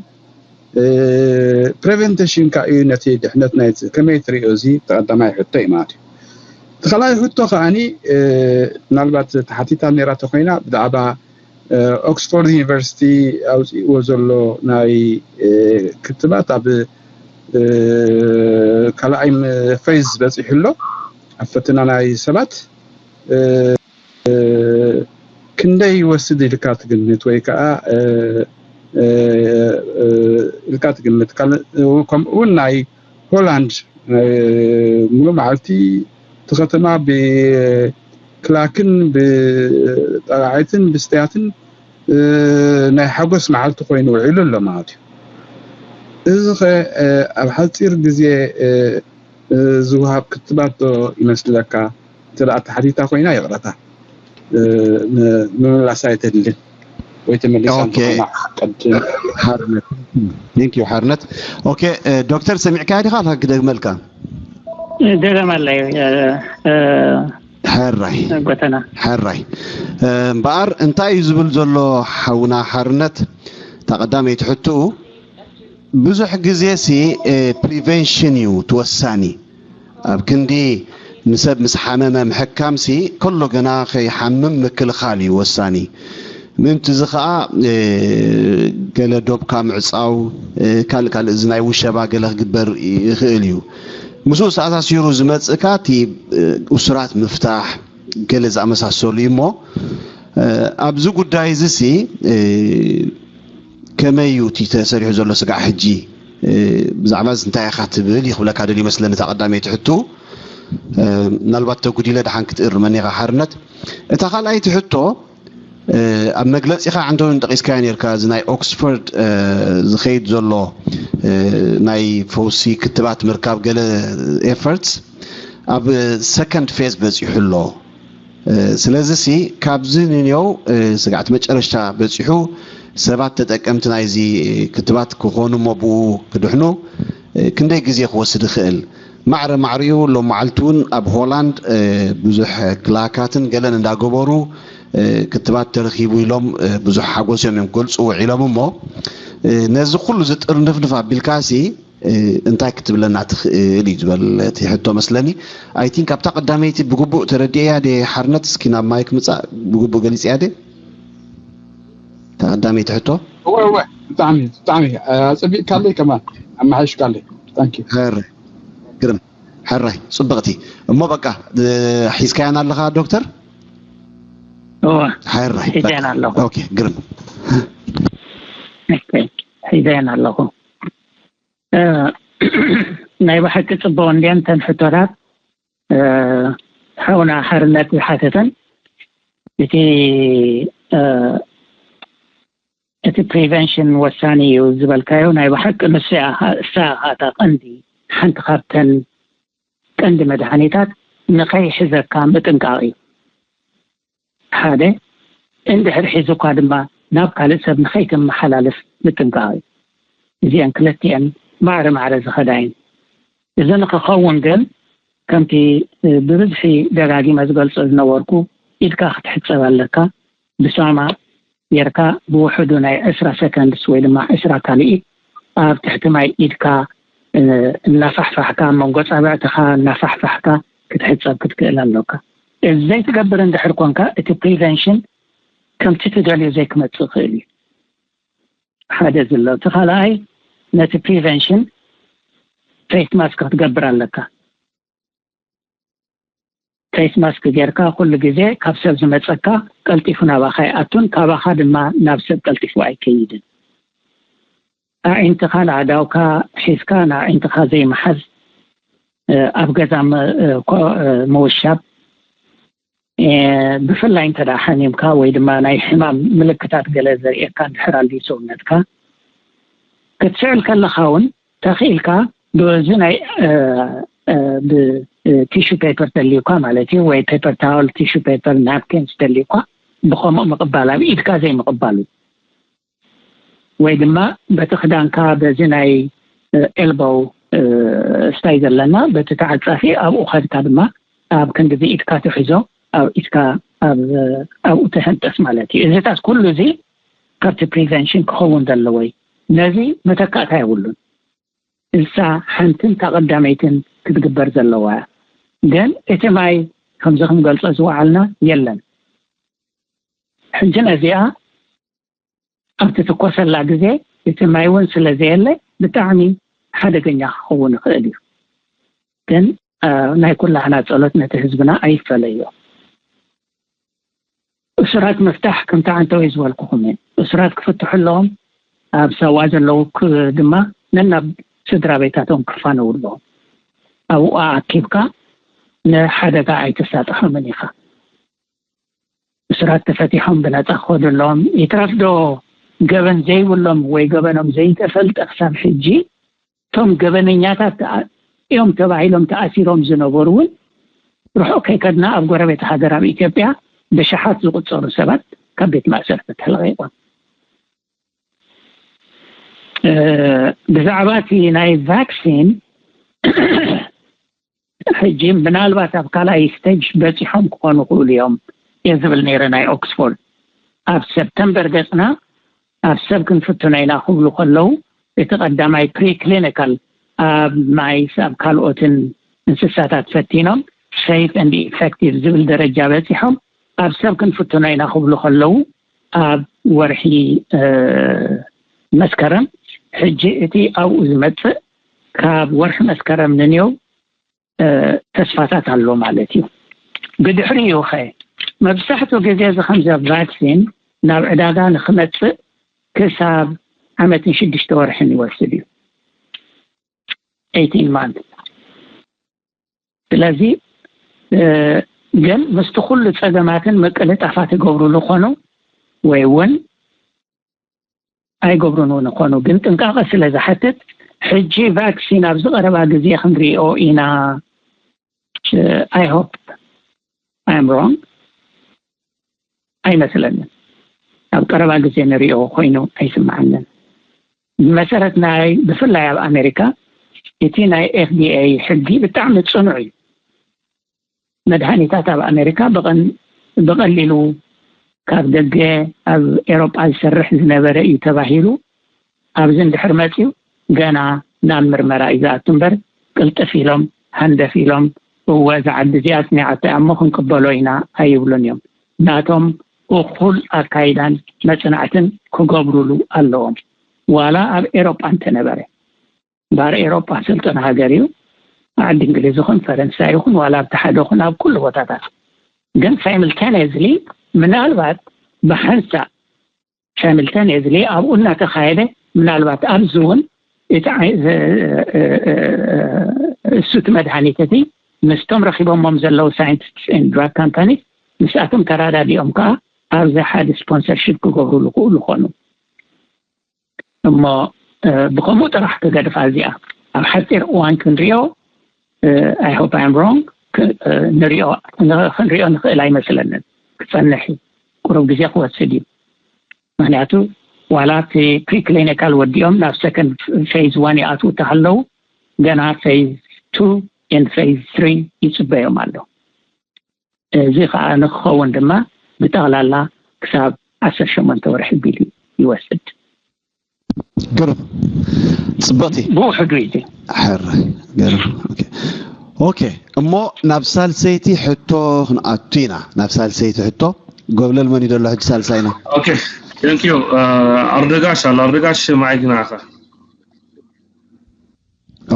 ፕሬቨንቴሽን ከዓ እዩ ነቲ ድሕነት ናይ ከመይ ትሪኦ እዚ ተቀዳማይ ሕቶ እዩ ማለት እዩ እቲ ካልኣይ ሕቶ ከዓኒ እ፣ ምናልባት ተሓቲታ ነይራ ተኮይና ብዛዕባ ኦክስፎርድ ዩኒቨርሲቲ ኣውፅእዎ ዘሎ ናይ ክትባት ኣብ ካልኣይ ፌዝ በፂሑ ኣሎ ኣብ ፈተና ናይ ሰባት ክንደይ ይወስድ ኢልካ ትግምት ወይ ከዓ ኢልካ ትግምት። ከምኡ እውን ናይ ሆላንድ ሙሉ መዓልቲ እቲ ከተማ ብክላክን ብጠራዒትን ብስትያትን ናይ ሓጎስ መዓልቲ ኮይኑ ውዒሉ ኣሎ ማለት እዩ። እዚ ኸ ኣብ ሓፂር ግዜ ዝወሃብ ክትባት ዶ ይመስለካ? እንተ ደኣ ተሓቲታ ኮይና ይቕረታ፣ ምምላሳ ኣይተድልን ወይ ተመሊሳ እንተኾይና ቀድም። ሓርነት። ዶክተር ሰሚዕካያ ዲኻ? ክደግመልካ። ደገመለይ። ሕራይ ጎተና። ሕራይ። እምበኣር እንታይ እዩ ዝብል ዘሎ ሓውና ሓርነት? እታ ቀዳመይቲ ሕትኡ ብዙሕ ግዜ ሲ ፕሪቨንሽን እዩ ትወሳኒ። ኣብ ክንዲ ንሰብ ምስ ሓመመ ምሕካም ሲ ከሎ ገና ከይሓምም ምክልኻል እዩ ወሳኒ። ምእንቲ እዚ ኸዓ ገለ ዶብካ ምዕፃው፣ ካልእ ካልእ እዚ ናይ ውሸባ ገለ ክግበር ይኽእል እዩ። ምስኡ ዝተኣሳሲሩ ዝመፅእካ እቲ እሱራት ምፍታሕ ገለ ዝኣመሳሰሉ እዩ እሞ ኣብዚ ጉዳይ እዚ ሲ ከመይ እዩ እቲ ተሰሪሑ ዘሎ ስጋዕ ሕጂ ብዛዕባ እዚ እንታይ ኢኻ ትብል እዩ ክብለካ ደልዩ መስለኒ። እታ ቀዳመይቲ ሕቶ ምናልባት ተጉዲለ ደሓን ክትእርመኒ ኢኻ ሓርነት። እታ ካልኣይቲ ሕቶ ኣብ መግለፂኻ ዓንቶኒ ጠቂስካዮ ነርካ እዚ ናይ ኦክስፎርድ ዝኸይድ ዘሎ ናይ ፈውሲ ክትባት ምርካብ ገለ ኤፈርትስ ኣብ ሰከንድ ፌዝ በፂሑ ኣሎ። ስለዚ ሲ ካብዚ ንንየው ስጋዕቲ መጨረሽታ በፂሑ ሰባት ተጠቀምቲ ናይዚ ክትባት ክኾኑ እሞ ብኡ ክድሕኑ ክንደይ ግዜ ክወስድ ይኽእል? ማዕረ ማዕሪኡ ሎም መዓልቲ እውን ኣብ ሆላንድ ብዙሕ ክላካትን ገለን እንዳገበሩ ክትባት ተረኺቡ ኢሎም ብዙሕ ሓጎሶም እዮም ክገልፁ ውዒሎም እሞ ነዚ ኩሉ ዝጥርንፍንፍ ኣቢልካ ሲ እንታይ ክትብለና ትኽእል እዩ ዝበል እቲ ሕቶ መስለኒ። ኣይ ቲንክ ኣብታ ቀዳመይቲ ብግቡእ ተረዲኤያ ደ ሓርነት? እስኪ ናብ ማይክ ምፃእ ብግቡእ ገሊፅያ ደ እታ ቀዳመይቲ ሕቶ። እወ እወ ብጣዕሚ ብጣዕሚ ኣፀቢቕካለይ ከማን ኣመሓይሽካለይ። ታንኪ ሕር ግርም ሕራይ ፅብቕቲ እሞ በቃ ሒዝካያን ኣለኻ ዶክተር? እወ ሕራይ ሒዘን ኣለኹ። ኦኬ ግርም ኦኬ፣ ሒዘን ኣለኹ። እ፣ ናይ ብሓቂ ጽቡቕ እንድየን እተን ሕቶታት። እ፣ ሓውና ሓርነት ዝሓተተን እቲ እ፣ እቲ ፕሪቨንሽን ወሳኒ እዩ ዝበልካዮ ናይ ብሓቂ ንሱ እያ እሳ እታ ቀንዲ ሓንቲ ካብተን ቀንዲ መድሃኒታት ንኸይሕዘካ ምጥንቃቕ እዩ። ሓደ እንድሕር ሒዙ እኳ ድማ ናብ ካልእ ሰብ ንኸይተመሓላልፍ ምጥንቃቕ እዩ። እዚአን ክልቲአን ማዕረ ማዕረ ዝኸዳ እየን። እዚ ንክኸውን ግን ከምቲ ብብዝሒ ደጋጊመ ዝገልጾ ዝነበርኩ ኢድካ ክትሕጸብ ኣለካ። ብሳማ ጌርካ ብውሕዱ ናይ ዕስራ ሰከንድስ ወይ ድማ ዕስራ ካልኢት ኣብ ትሕቲ ማይ ኢድካ እናፋሕፋሕካ መንጎ ጻብዕትኻ እናፋሕፋሕካ ክትሕጸብ ክትክእል ኣለካ። እዚ ዘይትገብር እንድሕር ኮንካ እቲ ፕሪቨንሽን ከምቲ ትደልዮ ዘይክመጽእ ይኽእል እዩ። ሓደ ዝሎ እቲ ካልኣይ ነቲ ፕሪቨንሽን ፌስ ማስክ ክትገብር ኣለካ። ፌስ ማስክ ጌርካ ኩሉ ግዜ ካብ ሰብ ዝመጸካ ቀልጢፉ ናባኻ ይኣቱን ካባኻ ድማ ናብ ሰብ ቀልጢፉ ኣይከይድን። ኣዒንትኻ ንኣእዳውካ ሒዝካ ንኣዒንትኻ ዘይምሓዝ፣ ኣብ ገዛ ምውሻብ፣ ብፍላይ እንተ ደኣ ሓሚምካ ወይ ድማ ናይ ሕማም ምልክታት ገለ ዘርእየካ እንድሕር ኣልዩ ሰውነትካ ክትስዕል ከለኻ እውን ተኽኢልካ በዚ ናይ ብቲሹ ፔፐር ተልዩካ ማለት እዩ ወይ ፔፐር ታወል ቲሹ ፔፐር ናፕኪንስ ተልዩካ ብኸምኡ ምቕባል ኣብ ኢድካ ዘይምቕባሉ ወይ ድማ በቲ ክዳንካ በዚ ናይ ኤልቦው ስታይ ዘለና በቲ ተዓፃፊ ኣብኡ ከድካ ድማ ኣብ ክንዲ ኢድካ ትሕዞ ኣብ ኢድካ ኣብኡ ተህንጠስ ማለት እዩ። እዚታት ኩሉ እዚ ካብቲ ፕሪቨንሽን ክኸውን ዘለዎ እዩ። ነዚ መተካእታ የብሉን። እሳ ሓንትን ተቐዳመይትን ክትግበር ዘለዋ እያ። ግን እቲ ማይ ከምዚ ክንገልጾ ዝወዓልና የለን። ሕጂ ነዚኣ ኣብ ትትኮሰላ ግዜ እቲ ማይ እውን ስለ ዘየለ ብጣዕሚ ሓደገኛ ክኸውን ይኽእል እዩ። ግን ናይ ኩላህና ጸሎት ነቲ ህዝብና ኣይፈለዮ። እሱራት ምፍታሕ ከምቲ ዓንተወይ ዝበልኩኹም እዩ። እሱራት ክፍትሑ ኣለዎም። ኣብ ሳዋ ዘለዉ ክ- ድማ ነናብ ስድራ ቤታቶም ክፋነዉ ኣለዎም። ኣብኡ ኣኪብካ ንሓደጋ ኣይተሳጥሖምን ኢኻ። እሱራት ተፈቲሖም ብነፃ ክኸዱ ኣለዎም። ይትረፍ ዶ ገበን ዘይብሎም ወይ ገበኖም ዘይተፈልጠ ክሳብ ሕጂ እቶም ገበነኛታት ተኣ- እዮም ተባሂሎም ተኣሲሮም ዝነበሩ እውን ርሑቕ ከይከድና ኣብ ጎረቤት ሃገር ኣብ ኢትዮጵያ ብሽሓት ዝቁፀሩ ሰባት ካብ ቤት ማእሰርቲ ተለቂቖም። ብዛዕባ እቲ ናይ ቫክሲን ሕጂ ምናልባት ኣብ ካልኣይ ስቴጅ በፂሖም ክኾኑ ክእሉ እዮም እየ ዝብል ነይረ። ናይ ኦክስፎርድ ኣብ ሰፕተምበር ገፅና ኣብ ሰብ ክንፍትኖ ኢና ክብሉ ከለዉ እቲ ቀዳማይ ፕሪክሊኒካል ኣብ ማይስ ኣብ ካልኦትን እንስሳታት ፈቲኖም safe and effective ዝብል ደረጃ በፂሖም ኣብ ሰብ ክንፍትኖ ኢና ክብሉ ከለዉ ኣብ ወርሒ መስከረም ሕጂ እቲ ኣብኡ ዝመፅእ ካብ ወርሒ መስከረም ንንየው ተስፋታት ኣሎ ማለት እዩ። ብድሕሪኡ ኸ መብዛሕትኡ ግዜ እዚ ከምዚ ቫክሲን ናብ ዕዳጋ ንክመፅእ ክሳብ ዓመትን ሽዱሽተ ወርሕን ይወስድ እዩ። eighteen months። ስለዚ ግን ምስቲ ኩሉ ፀገማትን ምቅልጣፋት ይገብሩሉ ኾኑ ወይ እውን ኣይገብሩን እውን ይኾኑ። ግን ጥንቃቐ ስለ ዝሓትት ሕጂ ቫክሲን ኣብዚ ቀረባ ግዜ ክንሪኦ ኢና። I hope I'm wrong። ኣይመስለንን። ኣብ ቀረባ ግዜ ንሪኦ ኮይኑ ኣይስምዓንን። ብመሰረት ናይ ብፍላይ ኣብ ኣሜሪካ እቲ ናይ ኤፍ ዲ ኤ ሕጊ ብጣዕሚ ፅኑዕ እዩ። መድሃኒታት ኣብ ኣሜሪካ ብቐሊሉ ካብ ደገ ኣብ ኤሮጳ ዝሰርሕ ዝነበረ እዩ ተባሂሉ ኣብዚ እንድሕር መፅዩ ገና ናብ ምርመራ እዩ ዝኣቱ እምበር ቅልጥፍ ኢሎም ሃንደፍ ኢሎም እወ እዛ ዓዲ እዚኣ ኣፅኒዓቶ እያ እሞ ክንቅበሎ ኢና ኣይብሉን እዮም። ናቶም እኹል ኣካይዳን መፅናዕትን ክገብሩሉ ኣለዎም። ዋላ ኣብ ኤሮጳ እንተነበረ እምበኣር ኤሮጳ ስልጡን ሃገር እዩ። ዓዲ እንግሊዝ ይኹን ፈረንሳ ይኹን ዋላ ኣብቲ ሓደ ይኹን ኣብ ኩሉ ቦታታት ግን ሳይምልታኒየስሊ ምናልባት ብሓንሳእ ሳይምልታኒየስሊ ኣብኡ እናተኻየደ ምናልባት ኣብዚ እውን እቲ እሱቲ መድሃኒት እቲ ምስቶም ረኪቦሞም ዘለዉ scientists and drug companies ምስኣቶም ተራዳዲኦም ከዓ ኣብዚ ሓደ ስፖንሰርሽፕ ክገብሩሉ ክእሉ ይኾኑ። እሞ ብከምኡ ጥራሕ ክገድፋ እዚኣ ኣብ ሓፂር እዋን ክንሪኦ I hope I'm wrong ንሪኦ ክንሪኦ ንኽእል ኣይመስለንን። ክፀንሕ እዩ። ቁሩብ ግዜ ክወስድ እዩ። ምክንያቱ ዋላ እቲ ፕሪክሊኒካል ወዲኦም ናብ ሰከንድ ፌዝ ዋን ይኣትዉ ተሃለዉ ገና ፌዝ ቱ and ፌዝ ትሪ ይፅበዮም ኣሎ። እዚ ከዓ ንክኸውን ድማ ብጠቕላላ ክሳብ ዓሰርተ ሸሞንተ ወርሒ ቢሉ ይወስድ። ግርም ፅብቕቲ ብውሕዱ እዩ። ሕራይ ገርም ኦኬ እሞ ናብ ሳልሰይቲ ሕቶ ክንኣቱ ኢና። ናብ ሳልሰይቲ ሕቶ ጎብለል መን እዩ ዘሎ ሕጂ ሳልሳይና? ኦኬ thank you ኣርደጋሽ ኣሎ። ኣርደጋሽ ማይክ ናኻ።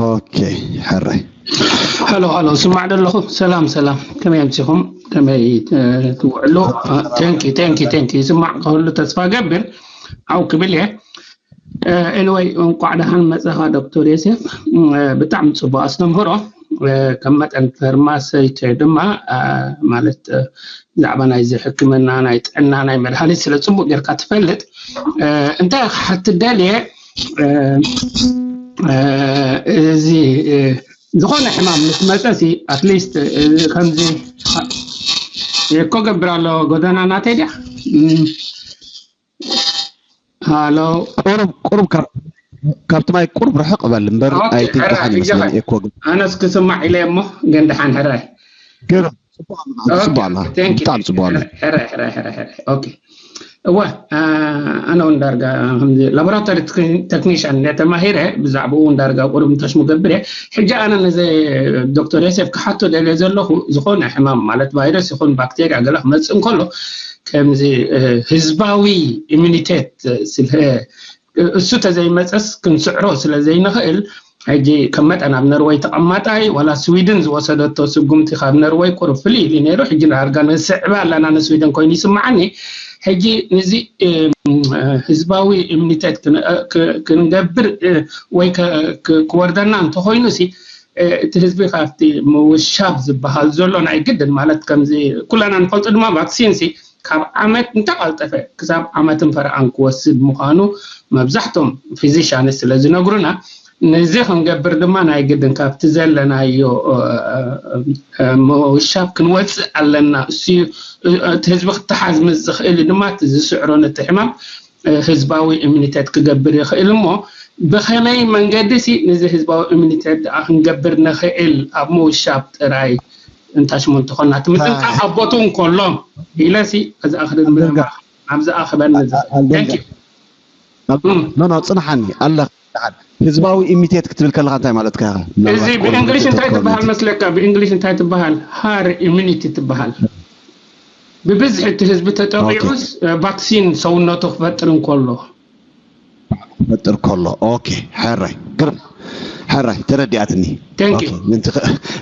ኦኬ ሕራይ ሃሎ ሃሎ ስማዕ ደለኹ። ሰላም ሰላም፣ ከመይ ኣምሲኹም? ከመይ ትውዕሉ? Thank you thank you thank you። ይስማዕ ከህሉ ተስፋ ገብር። ዓው ክብል እየ። Anyway እንቋዕ ደሓን መፀኻ ዶክተር ዮሴፍ። ብጣዕሚ ፅቡቅ ኣስተምህሮ። ከም መጠን ፈርማሰይት ድማ ማለት ብዛዕባ ናይዚ ሕክምና ናይ ጥዕና ናይ መድሃኒት ስለ ፅቡቅ ጌርካ ትፈልጥ። እንታይ ክሓትት ደልየ እዚ ዝኾነ ሕማም ምስ መፀ ሲ ኣትሊስት ከምዚ እኮ ገብር ኣሎ ጎደና ናተይ ድያ? ሃሎ ቁሩብ ቁሩብ ካብቲ ማይ ቁሩብ ርሕቕ በል እምበር ኣይትንቅሓን ይመስለኒ። ኤኮ ኣነስ ክስማዕ ኢለ እሞ ግን ደሓን ሕራይ ገርም ጽቡቕ ኣለኻ። ብጣዕሚ ጽቡቕ ኣለኻ። ሕራይ ሕራይ ሕራይ ሕራይ ኦኬ እወ ኣነ እውን ዳርጋ ከምዚ ላቦራቶሪ ተክኒሽያን እንደ ተማሂረ ብዛዕባኡ እውን ዳርጋ ቁሩብ እንተሽሙ ገብር እየ። ሕጂ ኣነ ነዚ ዶክተር ዮሴፍ ክሓቶ ደልየ ዘለኹ ዝኾነ ሕማም ማለት ቫይረስ ይኹን ባክቴርያ ገለ ክመጽእ እንከሎ ከምዚ ህዝባዊ ኢሚኒቴት ስለ እሱ ተዘይመጸስ ክንስዕሮ ስለ ዘይንኽእል ሕጂ ከም መጠን ኣብ ነርወይ ተቐማጣይ ዋላ ስዊድን ዝወሰደቶ ስጉምቲ ካብ ነርወይ ቁሩብ ፍልይ ኢሉ ነይሩ። ሕጂ ዳርጋ ንስዕባ ኣለና ንስዊድን ኮይኑ ይስምዓኒ። ሕጂ ንዚ ህዝባዊ ኢሚኒቴት ክንገብር ወይ ክወርደና እንተኾይኑ ሲ እቲ ህዝቢ ካብቲ ምውሻብ ዝበሃል ዘሎ ናይ ግድን ማለት ከምዚ ኩላና ንፈልጦ ድማ ቫክሲን ሲ ካብ ዓመት እንተቐልጠፈ ክሳብ ዓመትን ፈረቓን ክወስድ ምዃኑ መብዛሕቶም ፊዚሻንስ ስለ ዝነግሩና ነዚ ክንገብር ድማ ናይ ግድን ካብቲ ዘለናዮ ምውሻብ ክንወፅእ ኣለና። እሱ እቲ ህዝቢ ክተሓዝ ምስ ዝኽእል ድማ እቲ ዝስዕሮ ነቲ ሕማም ህዝባዊ ኢሚኒቴት ክገብር ይኽእል እሞ ብኸመይ መንገዲ ሲ ነዚ ህዝባዊ ኢሚኒቴት ደኣ ክንገብር ንኽእል ኣብ ምውሻብ ጥራይ እንታ ሽሞንተ ኮና እቲ ምጥንቃቕ ኣቦቱ እንከሎ ኢለ ሲ እዚ ኣኽድር ምንማ ኣብዝኣ ክበኒ ዝኽእል። Thank you። ኖ ኖ ፅንሓኒ ኣለ ህዝባዊ ኢሚኒቴት ክትብል ከለካ እንታይ ማለትካ ኢኻ? እዚ ብእንግሊሽ እንታይ ትበሃል መስለካ? ብእንግሊሽ እንታይ ትበሃል? ሃር ኢሚኒቲ ትበሃል። ብብዝሒ እቲ ህዝቢ ተጠቂዑስ ቫክሲን ሰውነቱ ክፈጥር እንከሎ ክፈጥር ከሎ። ኦኬ፣ ሕራይ ግርም፣ ሕራይ ተረዲኣትኒ። Thank you። ምንቲ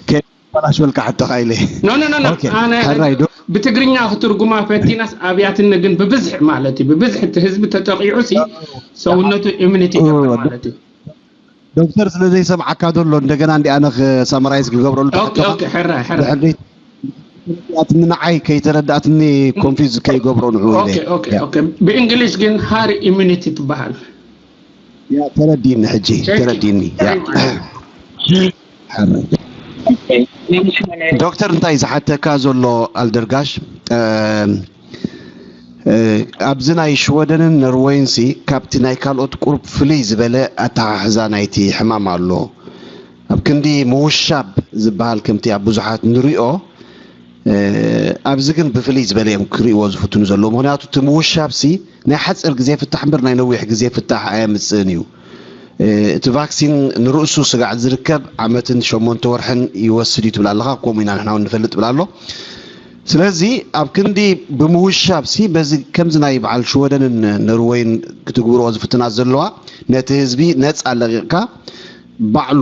ከበላሽወልካ ሕቶኻ ኢለ። ኖ ኖ ኖ ኖ። ኦኬ፣ ኣነ ሕራይ ዶ ብትግርኛ ክትርጉማ ፈቲናስ ኣብያትኒ ግን ብብዝሒ ማለት እዩ። ብብዝሒ እቲ ህዝቢ ተጠቂዑ ሲ ሰውነቱ ኢሚኒቲ ይገብር ማለት እዩ። ዶክተር ስለ ዘይሰምዓካ ዘሎ እንደገና እንዲ ኣነ ሳማራይዝ ክገብረሉ ኦኬ ኦኬ ሕራይ ሕራይ ድሕሪ ኣትኒ ንዓይ ከይተረዳእትኒ ኮንፊዝ ከይገብሮ ንዑ ኢለ ኦኬ ኦኬ ኦኬ ብእንግሊሽ ግን ሃር ኢሚኒቲ ትበሃል። ያ ተረዲኒ ሕጂ ተረዲኒ ያ Thank you። ዶክተር እንታይ ዝሓተካ ዘሎ ኣልደርጋሽ ኣብዚ ናይ ሽወደንን ነርወይን ሲ ካብቲ ናይ ካልኦት ቁሩብ ፍልይ ዝበለ ኣተሓሕዛ ናይቲ ሕማም ኣሎ። ኣብ ክንዲ ምውሻብ ዝበሃል ከምቲ ኣብ ብዙሓት ንሪኦ ኣብዚ ግን ብፍልይ ዝበለ እዮም ክርእይዎ ዝፍትኑ ዘለዉ። ምኽንያቱ እቲ ምውሻብ ሲ ናይ ሓፂር ግዜ ፍታሕ እምበር ናይ ነዊሕ ግዜ ፍታሕ ኣየምፅእን እዩ። እቲ ቫክሲን ንርእሱ ስጋዕ ዝርከብ ዓመትን ሸሞንተ ወርሕን ይወስድ እዩ ትብል ኣለኻ። ከምኡ ኢና ንሕና እውን ንፈልጥ ትብል ኣሎ። ስለዚ ኣብ ክንዲ ብምውሻብ ሲ በዚ ከምዚ ናይ በዓል ሽወደንን ነርወይን ክትግብርኦ ዝፍትና ዘለዋ ነቲ ህዝቢ ነፃ ለቂቕካ ባዕሉ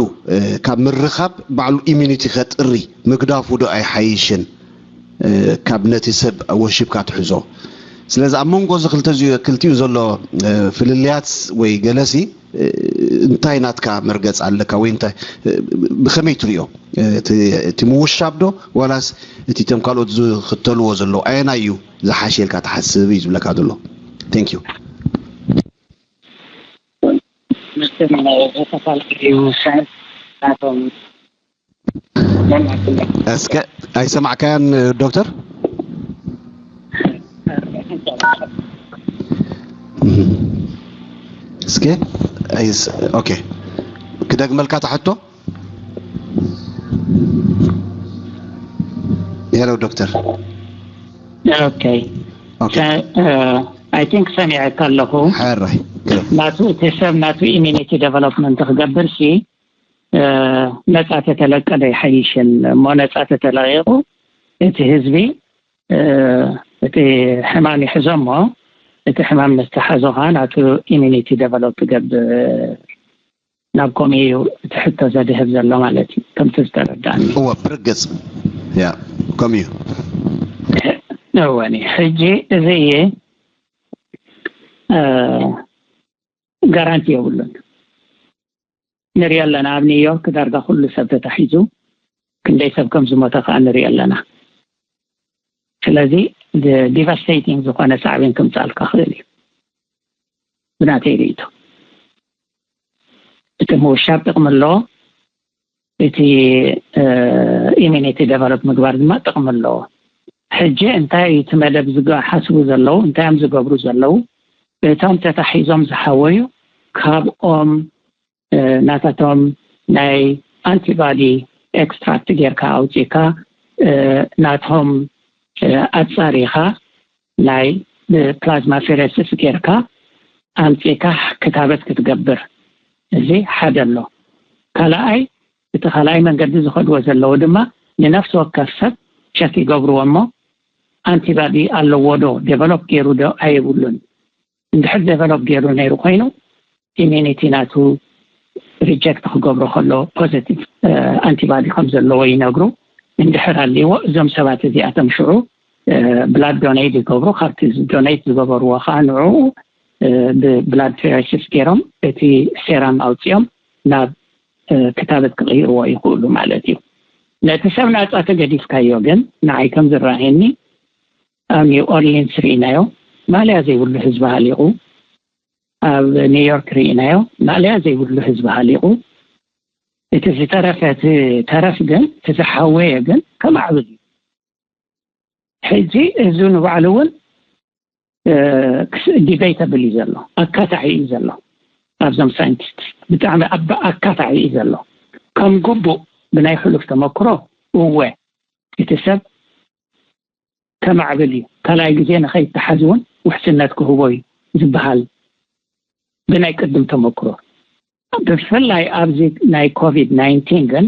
ካብ ምርኻብ ባዕሉ ኢሚኒቲ ከጥሪ ምግዳፉ ዶ ኣይሓይሽን? ካብ ነቲ ሰብ ወሺብካ ትሕዞ። ስለዚ ኣብ መንጎ እዚ ክልተ ክልቲኡ ዘሎ ፍልልያት ወይ ገለሲ እንታይ ናትካ መርገፅ ኣለካ ወይ እንታይ ብኸመይ ትሪኦ? እቲ ምውሻብ ዶ ዋላስ እቲ እቶም ካልኦት ዝኽተልዎ ዘለዉ ኣየናይ እዩ ዝሓሸ ኢልካ ትሓስብ እዩ ዝብለካ ዘሎ። Thank you። መቸም ዝተፈላለዩ ሳይንስ ናቶም እስከ ኣይሰማዕካያን ዶክተር? እስከ ኦኬ ክደግመልካ ትሕቶ። ሄሎ ዶክተር። ኦኬ I think ሰሚዐካ ኣለኹ። ሕራይ ናቱ እቲ ሰብ ናቱ ኢሚኒቲ ዴቨሎፕመንት ክገብር ሲ ነፃ ተተለቀ ዶ ይሓይሽን እሞ ነፃ ተተለቂቑ እቲ ህዝቢ እቲ ሕማም ይሕዞ እሞ እቲ ሕማም ምስ ተሓዞ ከዓ ናቱ ኢሚኒቲ ዴቨሎፕ ትገብር ናብ ከምኡ እዩ እቲ ሕቶ ዘድህብ ዘሎ ማለት እዩ ከምቲ ዝተረዳእኒ። እወ ብርግፅ ያ ከምኡ እዩ። እወኒ ሕጂ እዚ እዩ ጋራንቲ የብሉን። ንሪኦ ኣለና ኣብ ኒውዮርክ ዳርጋ ኩሉ ሰብ ተታሒዙ ክንደይ ሰብ ከም ዝሞተ ከዓ ንሪኦ ኣለና። ስለዚ ዲቫስቴቲንግ ዝኾነ ሳዕቤን ክምፃልካ ክእል እዩ ብናተይ ርእይቶ። እቲ ምውሻብ ጥቕሚ ኣለዎ፣ እቲ ኢሚኒቲ ደቨሎፕ ምግባር ድማ ጥቕሚ ኣለዎ። ሕጂ እንታይ እዩ እቲ መደብ ዝሓስቡ ዘለዉ እንታይ እዮም ዝገብሩ ዘለዉ? እቶም ተታሒዞም ዝሓወዩ ካብኦም ናታቶም ናይ ኣንቲባዲ ኤክስትራክት ጌርካ ኣውፂእካ ናቶም ኣፃሪኻ ናይ ብፕላዝማ ፌረስስ ጌርካ ኣምፂእካ ክታበት ክትገብር እዚ ሓደ ኣሎ። ካልኣይ እቲ ካልኣይ መንገዲ ዝኸድዎ ዘለዉ ድማ ንነፍሲ ወከፍ ሰብ ቸክ ይገብርዎ እሞ ኣንቲባዲ ኣለዎ ዶ ዴቨሎፕ ገይሩ ዶ ኣይብሉን። እንድሕር ዴቨሎፕ ገይሩ ነይሩ ኮይኑ ኢሚኒቲ ናቱ ሪጀክት ክገብሮ ከሎ ፖዘቲቭ ኣንቲባዲ ከም ዘለዎ ይነግሩ። እንድሕር ኣልዎ እዞም ሰባት እዚኣቶም ሽዑ ብላድ ዶኔት ይገብሩ። ካብቲ ዶኔት ዝገበርዎ ከዓ ንዕኡ ብብላድ ፌረሲስ ገይሮም እቲ ሴራም ኣውፅኦም ናብ ክታበት ክቕይርዎ ይኽእሉ ማለት እዩ። ነቲ ሰብ ናፃ ተገዲፍካዮ ግን ንዓይ ከም ዝረኣየኒ ኣብ ኒው ኦርሊንስ ርኢናዮ፣ ማልያ ዘይብሉ ህዝቢ ሃሊቑ። ኣብ ኒውዮርክ ርኢናዮ፣ ማልያ ዘይብሉ ህዝቢ ሃሊቑ። እቲ ዝተረፈ እቲ ተረፍ ግን እቲ ዝሓወየ ግን ከማዕብል እዩ። ሕጂ እዚ ንባዕሉ እውን ዲቤተብል እዩ ዘሎ፣ ኣካታዒ እዩ ዘሎ። ኣብዞም ሳይንቲስት ብጣዕሚ ኣካታዒ እዩ ዘሎ። ከም ግቡእ ብናይ ሕሉፍ ተመክሮ እወ እቲ ሰብ ከማዕብል እዩ፣ ካልኣይ ግዜ ንኸይተሓዝ እውን ውሕስነት ክህቦ እዩ ዝበሃል ብናይ ቅድም ተመክሮ። ብፍላይ ኣብዚ ናይ ኮቪድ ናይንቲን ግን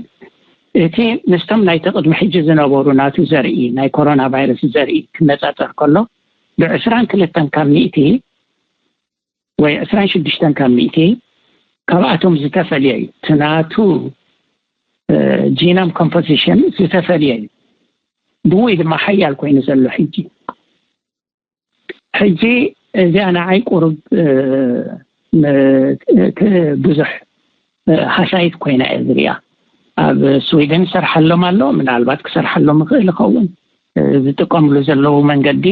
እቲ ምስቶም ናይቲ ቅድሚ ሕጂ ዝነበሩ ናቱ ዘርኢ ናይ ኮሮና ቫይረስ ዘርኢ ክነፃፀር ከሎ ብዕስራን ክልተን ካብ ሚእቲ ወይ ዕስራን ሽዱሽተን ካብ ሚእቲ ካብኣቶም ዝተፈልየ እዩ። እቲ ናቱ ጂኖም ኮምፖዚሽን ዝተፈልየ እዩ። ብውይ ድማ ሓያል ኮይኑ ዘሎ ሕጂ ሕጂ እዚኣ ንዓይ ቁሩብ ብዙሕ ሃሳይት ኮይና እየ ዝሪኣ። ኣብ ስዊድን ይሰርሓሎም ኣሎ፣ ምናልባት ክሰርሓሎም ይኽእል ይኸውን። ዝጥቀምሉ ዘለዉ መንገዲ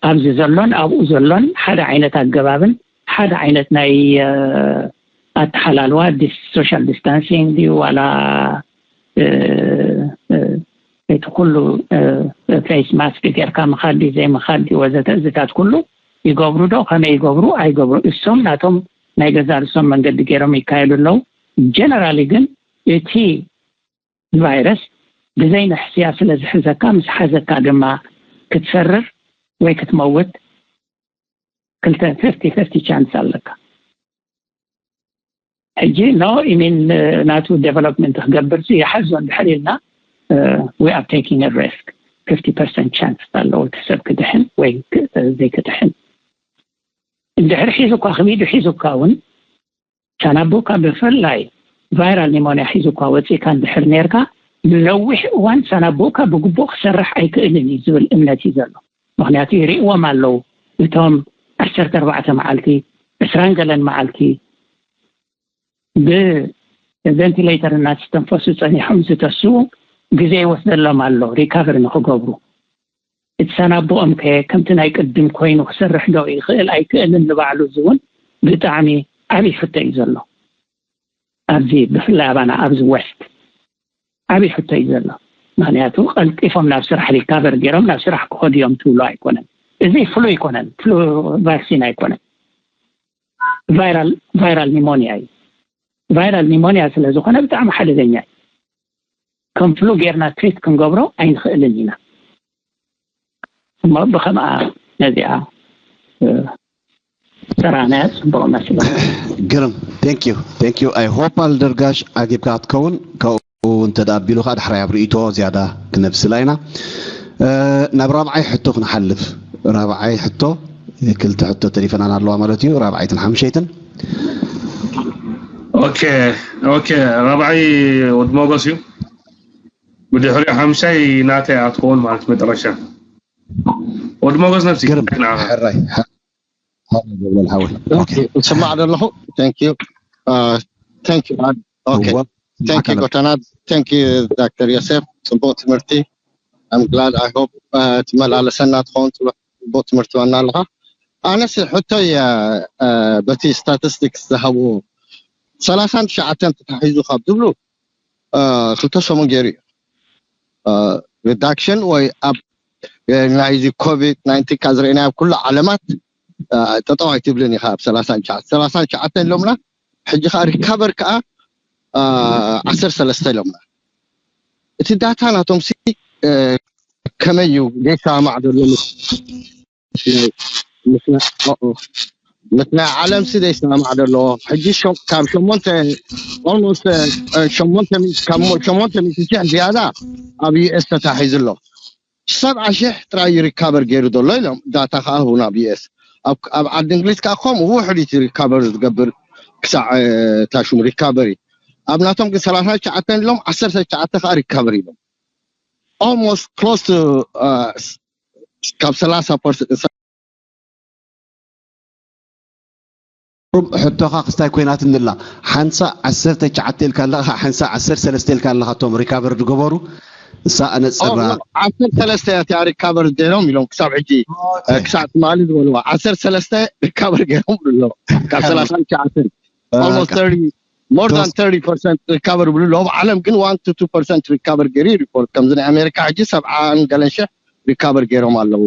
ኣብዚ ዘሎን ኣብኡ ዘሎን ሓደ ዓይነት ኣገባብን ሓደ ዓይነት ናይ ኣተሓላልዋ ሶሻል ዲስታንሲንግ ድዩ ዋላ እቲ ኩሉ ፌስ ማስክ ጌርካ ምኻድ ድዩ ዘይምኻድ ድዩ ወዘተ እዚታት ኩሉ ይገብሩ ዶ ከመይ ይገብሩ ኣይገብሩ እሶም ናቶም ናይ ገዛ ርእሶም መንገዲ ገይሮም ይካየዱ ኣለዉ። ጀነራሊ ግን እቲ ቫይረስ ብዘይ ንሕስያ ስለ ዝሕዘካ ምስ ሓዘካ ድማ ክትሰርር ወይ ክትመውት ክልተ ፊፍቲ ፊፍቲ ቻንስ ኣለካ። ሕጂ ኖ ኢሚን ናቱ ዴቨሎፕመንት ክገብር ይሓዞ እንድሕር ኢልና we are taking a risk። ፊፍቲ ፐርሰንት ቻንስ ኣለዎ እቲ ሰብ ክድሕን ወይ ዘይክድሕን። እንድሕር ሒዙካ ክቢዱ ሒዙካ እውን ሳናቡካ ብፍላይ ቫይራል ኒሞንያ ሒዙካ ወፂእካ እንድሕር ነርካ ንነዊሕ እዋን ሳናቡካ ብግቡእ ክሰርሕ ኣይክእልን እዩ ዝብል እምነት እዩ ዘሎ። ምክንያቱ ይርእዎም ኣለዉ እቶም ዓሰርተ ኣርባዕተ መዓልቲ ዕስራን ገለን መዓልቲ ብቬንቲሌተር እናተስተንፈሱ ፀኒሖም ዝተስኡ ግዜ ይወስደሎም ኣሎ ሪካቨሪ ንክገብሩ። እቲ ሳናቡኦም ከ ከምቲ ናይ ቅድም ኮይኑ ክሰርሕ ዶ ይኽእል ኣይክእልን ንባዕሉ እዚ እውን ብጣዕሚ ዓብዪ ሕቶ እዩ ዘሎ። ኣብዚ ብፍላይ ኣባና ኣብዚ ወስት ዓብዪ ሕቶ እዩ ዘሎ። ምክንያቱ ቀልጢፎም ናብ ስራሕ ሪካቨር ገይሮም ናብ ስራሕ ክኸዱ እዮም ትብሎ ኣይኮነን። እዚ ፍሉ ኣይኮነን፣ ፍሉ ቫክሲን ኣይኮነን፣ ቫይራል ኒሞኒያ እዩ። ቫይራል ኒሞኒያ ስለ ዝኾነ ብጣዕሚ ሓደገኛ እዩ። ከም ፍሉ ጌርና ትሪት ክንገብሮ ኣይንኽእልን ኢና። እሞ ብኸምኣ ነዚኣ ሰራናያ ፅቡቕ መስሎ። ግርም thank you thank you I hope ኣልደርጋሽ ዓጊብካ ክትከውን ካብኡ እንተ ኣቢሉ ከዓ ዳሕራይ ኣብ ርእይቶ ዝያዳ ክነብስላ ኢና። ናብ ራብዓይ ሕቶ ክንሓልፍ። ራብዓይ ሕቶ ክልተ ሕቶ ተሪፈናን ኣለዋ ማለት እዩ። ራብዓይትን ሓምሸይትን ኦኬ ኦኬ ራብዓይ ወዲ ሞገስ እዩ። ብድሕሪኡ ሓምሻይ ናተይ ኣትከውን ማለት መጠረሻ ወዲ ሞገስ ነብሲ ሕራይ ይስማዕ ዘለኹ። Thank you ጎተና። Thank you ዶክተር ዮሴፍ፣ ፅቡቅ ትምህርቲ። I'm glad I hope ትመላለሰና ትኸውን። ፅቡቅ ትምህርቲ ዋና ኣለኻ። ኣነስ ሕቶይ በቲ ስታቲስቲክስ ዝሃብዎ ሰላሳን ትሽዓተን ተታሒዙ ካብ ዝብሉ ክልተ ሰሙን ገይሩ እዩ። ሪዳክሽን ወይ ኣብ ናይዚ ኮቪድ ናይንቲን ካብ ዝረእናዮ ኣብ ኩሉ ዓለማት ጠጠው ኣይትብልን ኢኻ ኣብ ሰላሳን ትሽዓተን ሰላሳን ትሽዓተን ኢሎምና። ሕጂ ከዓ ሪካቨር ከዓ ዓሰርተ ሰለስተ ኢሎምና። እቲ ዳታ ናቶም ሲ ከመይ እዩ ዘይሰማማዕ ዘሎ? ምስ ናይ ዓለም ሲ ዘይሰማማዕ ዘሎ ሕጂ ካብ ሸሞንተ ኦልሞስት ሸሞንተ ሚእቲ ዝያዳ ኣብ ዩ ኤስ ተታሒዙ ኣሎ። ሰብዓ ሽሕ ጥራይ ሪካቨር ገይሩ ዘሎ ኢሎም ዳታ ከዓ ህቡና ኣብ ዩ ኤስ። ኣብ ዓዲ እንግሊዝ ከዓ ከምኡ ውሕድ እቲ ሪካቨር ዝገብር ክሳዕ ታሽሙ ሪካቨሪ ኣብ ናቶም ግን ሰላሳ ትሽዓተ ኢሎም፣ ዓሰርተ ትሽዓተ ከዓ ሪካቨር ኢሎም። Almost close to ካብ ሰላሳ ፐርሰንት ሕቶኻ ክስታይ ኮይናትኒ ኣላ። ሓንሳ ዓሰርተ ትሽዓተ ኢልካ ኣለኻ፣ ሓንሳ ዓሰርተ ሰለስተ ኢልካ ኣለኻ። እቶም ሪካቨር ዝገበሩ እሳ ኣነፅራ ዓሰርተ ሰለስተ እያ እቲኣ ሪካቨር ገይሮም ኢሎም ክሳብ ሕጂ ክሳብ ትማሊ ዝበልዋ ዓሰርተ ሰለስተ ሪካቨር ገይሮም ኣሎ ካብ ሰላሳ ትሽዓተ almost thirty more than thirty percent recover ብሉ ኣለዉ። ዓለም ግን one to two percent recover ገይሩ ሪፖርት ከምዚ ናይ ኣሜሪካ ሕጂ ሰብዓን ገለን ሽሕ ሪካቨር ገይሮም ኣለዉ።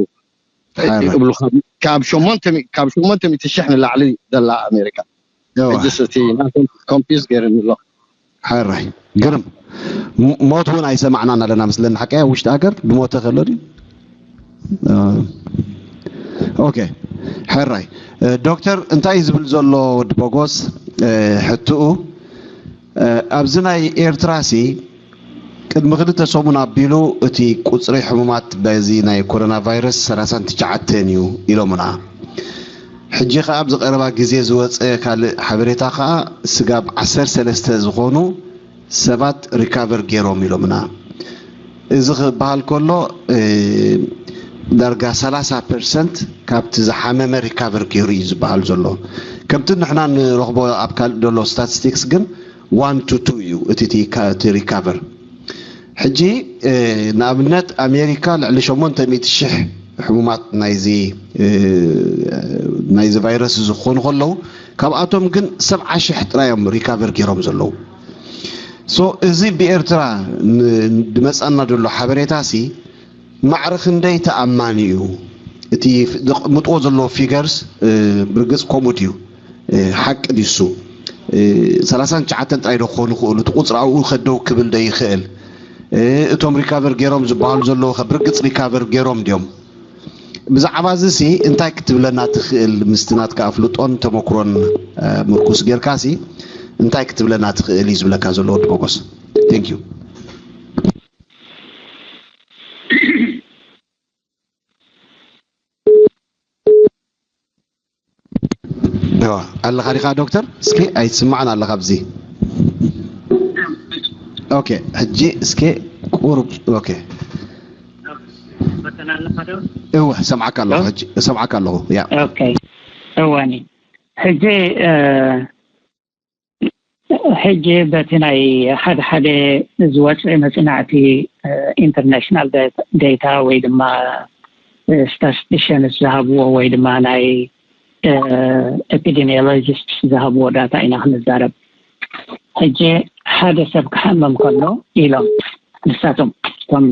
ካብ ሸሞንተ ካብ ሸሞንተ ሚእቲ ሽሕ ንላዕሊ ዘላ ኣሜሪካ ሕጂ እቲ ናቶም ኮምፒዝ ገይርኒ ኣሎ። ሕራይ ግርም ሞት እውን ኣይሰማዕናን ኣለና መስለኒ። ሓቀያ ውሽጢ ሃገር ዝሞተ ከሎ ድዩ? ኦኬ ሕራይ ዶክተር እንታይ ዝብል ዘሎ ወዲ ቦጎስ ሕትኡ ኣብዚ ናይ ኤርትራ ሲ ቅድሚ ክልተ ሰሙን ኣቢሉ እቲ ቁፅሪ ሕሙማት በዚ ናይ ኮሮና ቫይረስ ሰላሳን ትሽዓተን እዩ ኢሎምና። ሕጂ ከዓ ኣብዚ ቀረባ ግዜ ዝወፀ ካልእ ሓበሬታ ከዓ ስጋብ ዓሰርተ ሰለስተ ዝኾኑ ሰባት ሪካቨር ገይሮም ኢሎምና። እዚ ክበሃል ከሎ ዳርጋ ሰላሳ ፐርሰንት ካብቲ ዝሓመመ ሪካቨር ገይሩ እዩ ዝበሃል ዘሎ። ከምቲ ንሕና ንረኽቦ ኣብ ካልእ ዘሎ ስታቲስቲክስ ግን ዋን ቱ ቱ እዩ እቲ ሪካቨር። ሕጂ ንኣብነት ኣሜሪካ ልዕሊ ሸሞንተ ሚእቲ ሽሕ ሕሙማት ናይዚ ናይዚ ቫይረስ ዝኾኑ ከለዉ ካብኣቶም ግን ሰብዓ ሽሕ ጥራዮም ሪካቨር ገይሮም ዘለዉ። ሶ እዚ ብኤርትራ ድመፃና ዘሎ ሓበሬታ ሲ ማዕረ ክንደይ ተኣማኒ እዩ? እቲ ዘቕምጥዎ ዘለዎ ፊገርስ ብርግፅ ከምኡ ድዩ? ሓቂ ድዩ እሱ? ሰላሳን ትሽዓተን ጥራይ ዶ ክኾኑ ይኽእሉ? እቲ ቁፅሪ ኣብኡ ከደው ክብል ዶ ይኽእል? እቶም ሪካቨር ገይሮም ዝበሃሉ ዘለዉ ከ ብርግፅ ሪካቨር ገይሮም ድዮም? ብዛዕባ እዚ ሲ እንታይ ክትብለና ትኽእል? ምስቲ ናትካ ኣፍልጦን ተመክሮን ምርኩስ ጌርካ ሲ እንታይ ክትብለና ትኽእል እዩ ዝብለካ ዘሎ ወዲ ሞጎስ። Thank you። ኣለኻ ዲኻ ዶክተር? እስኪ ኣይትስማዕን ኣለኻ ኣብዚ። ኦኬ ሕጂ እስኪ ቁሩብ ኦኬ እወ ሰምዓካ ኣለኹ ሕጂ ሰምዓካ ኣለኹ ያ። እወኒ ሕጂ ሕጂ በቲ ናይ ሓደ ሓደ ዝወፅእ መፅናዕቲ ኢንተርናሽናል ዴታ ወይ ድማ ስታቲስቲሽንስ ዝሃብዎ ወይ ድማ ናይ ኤፒዲሚዮሎጂስት ዝሃብዎ ዳታ ኢና ክንዛረብ። ሕጂ ሓደ ሰብ ክሓመም ከሎ ኢሎም ንሳቶም እቶም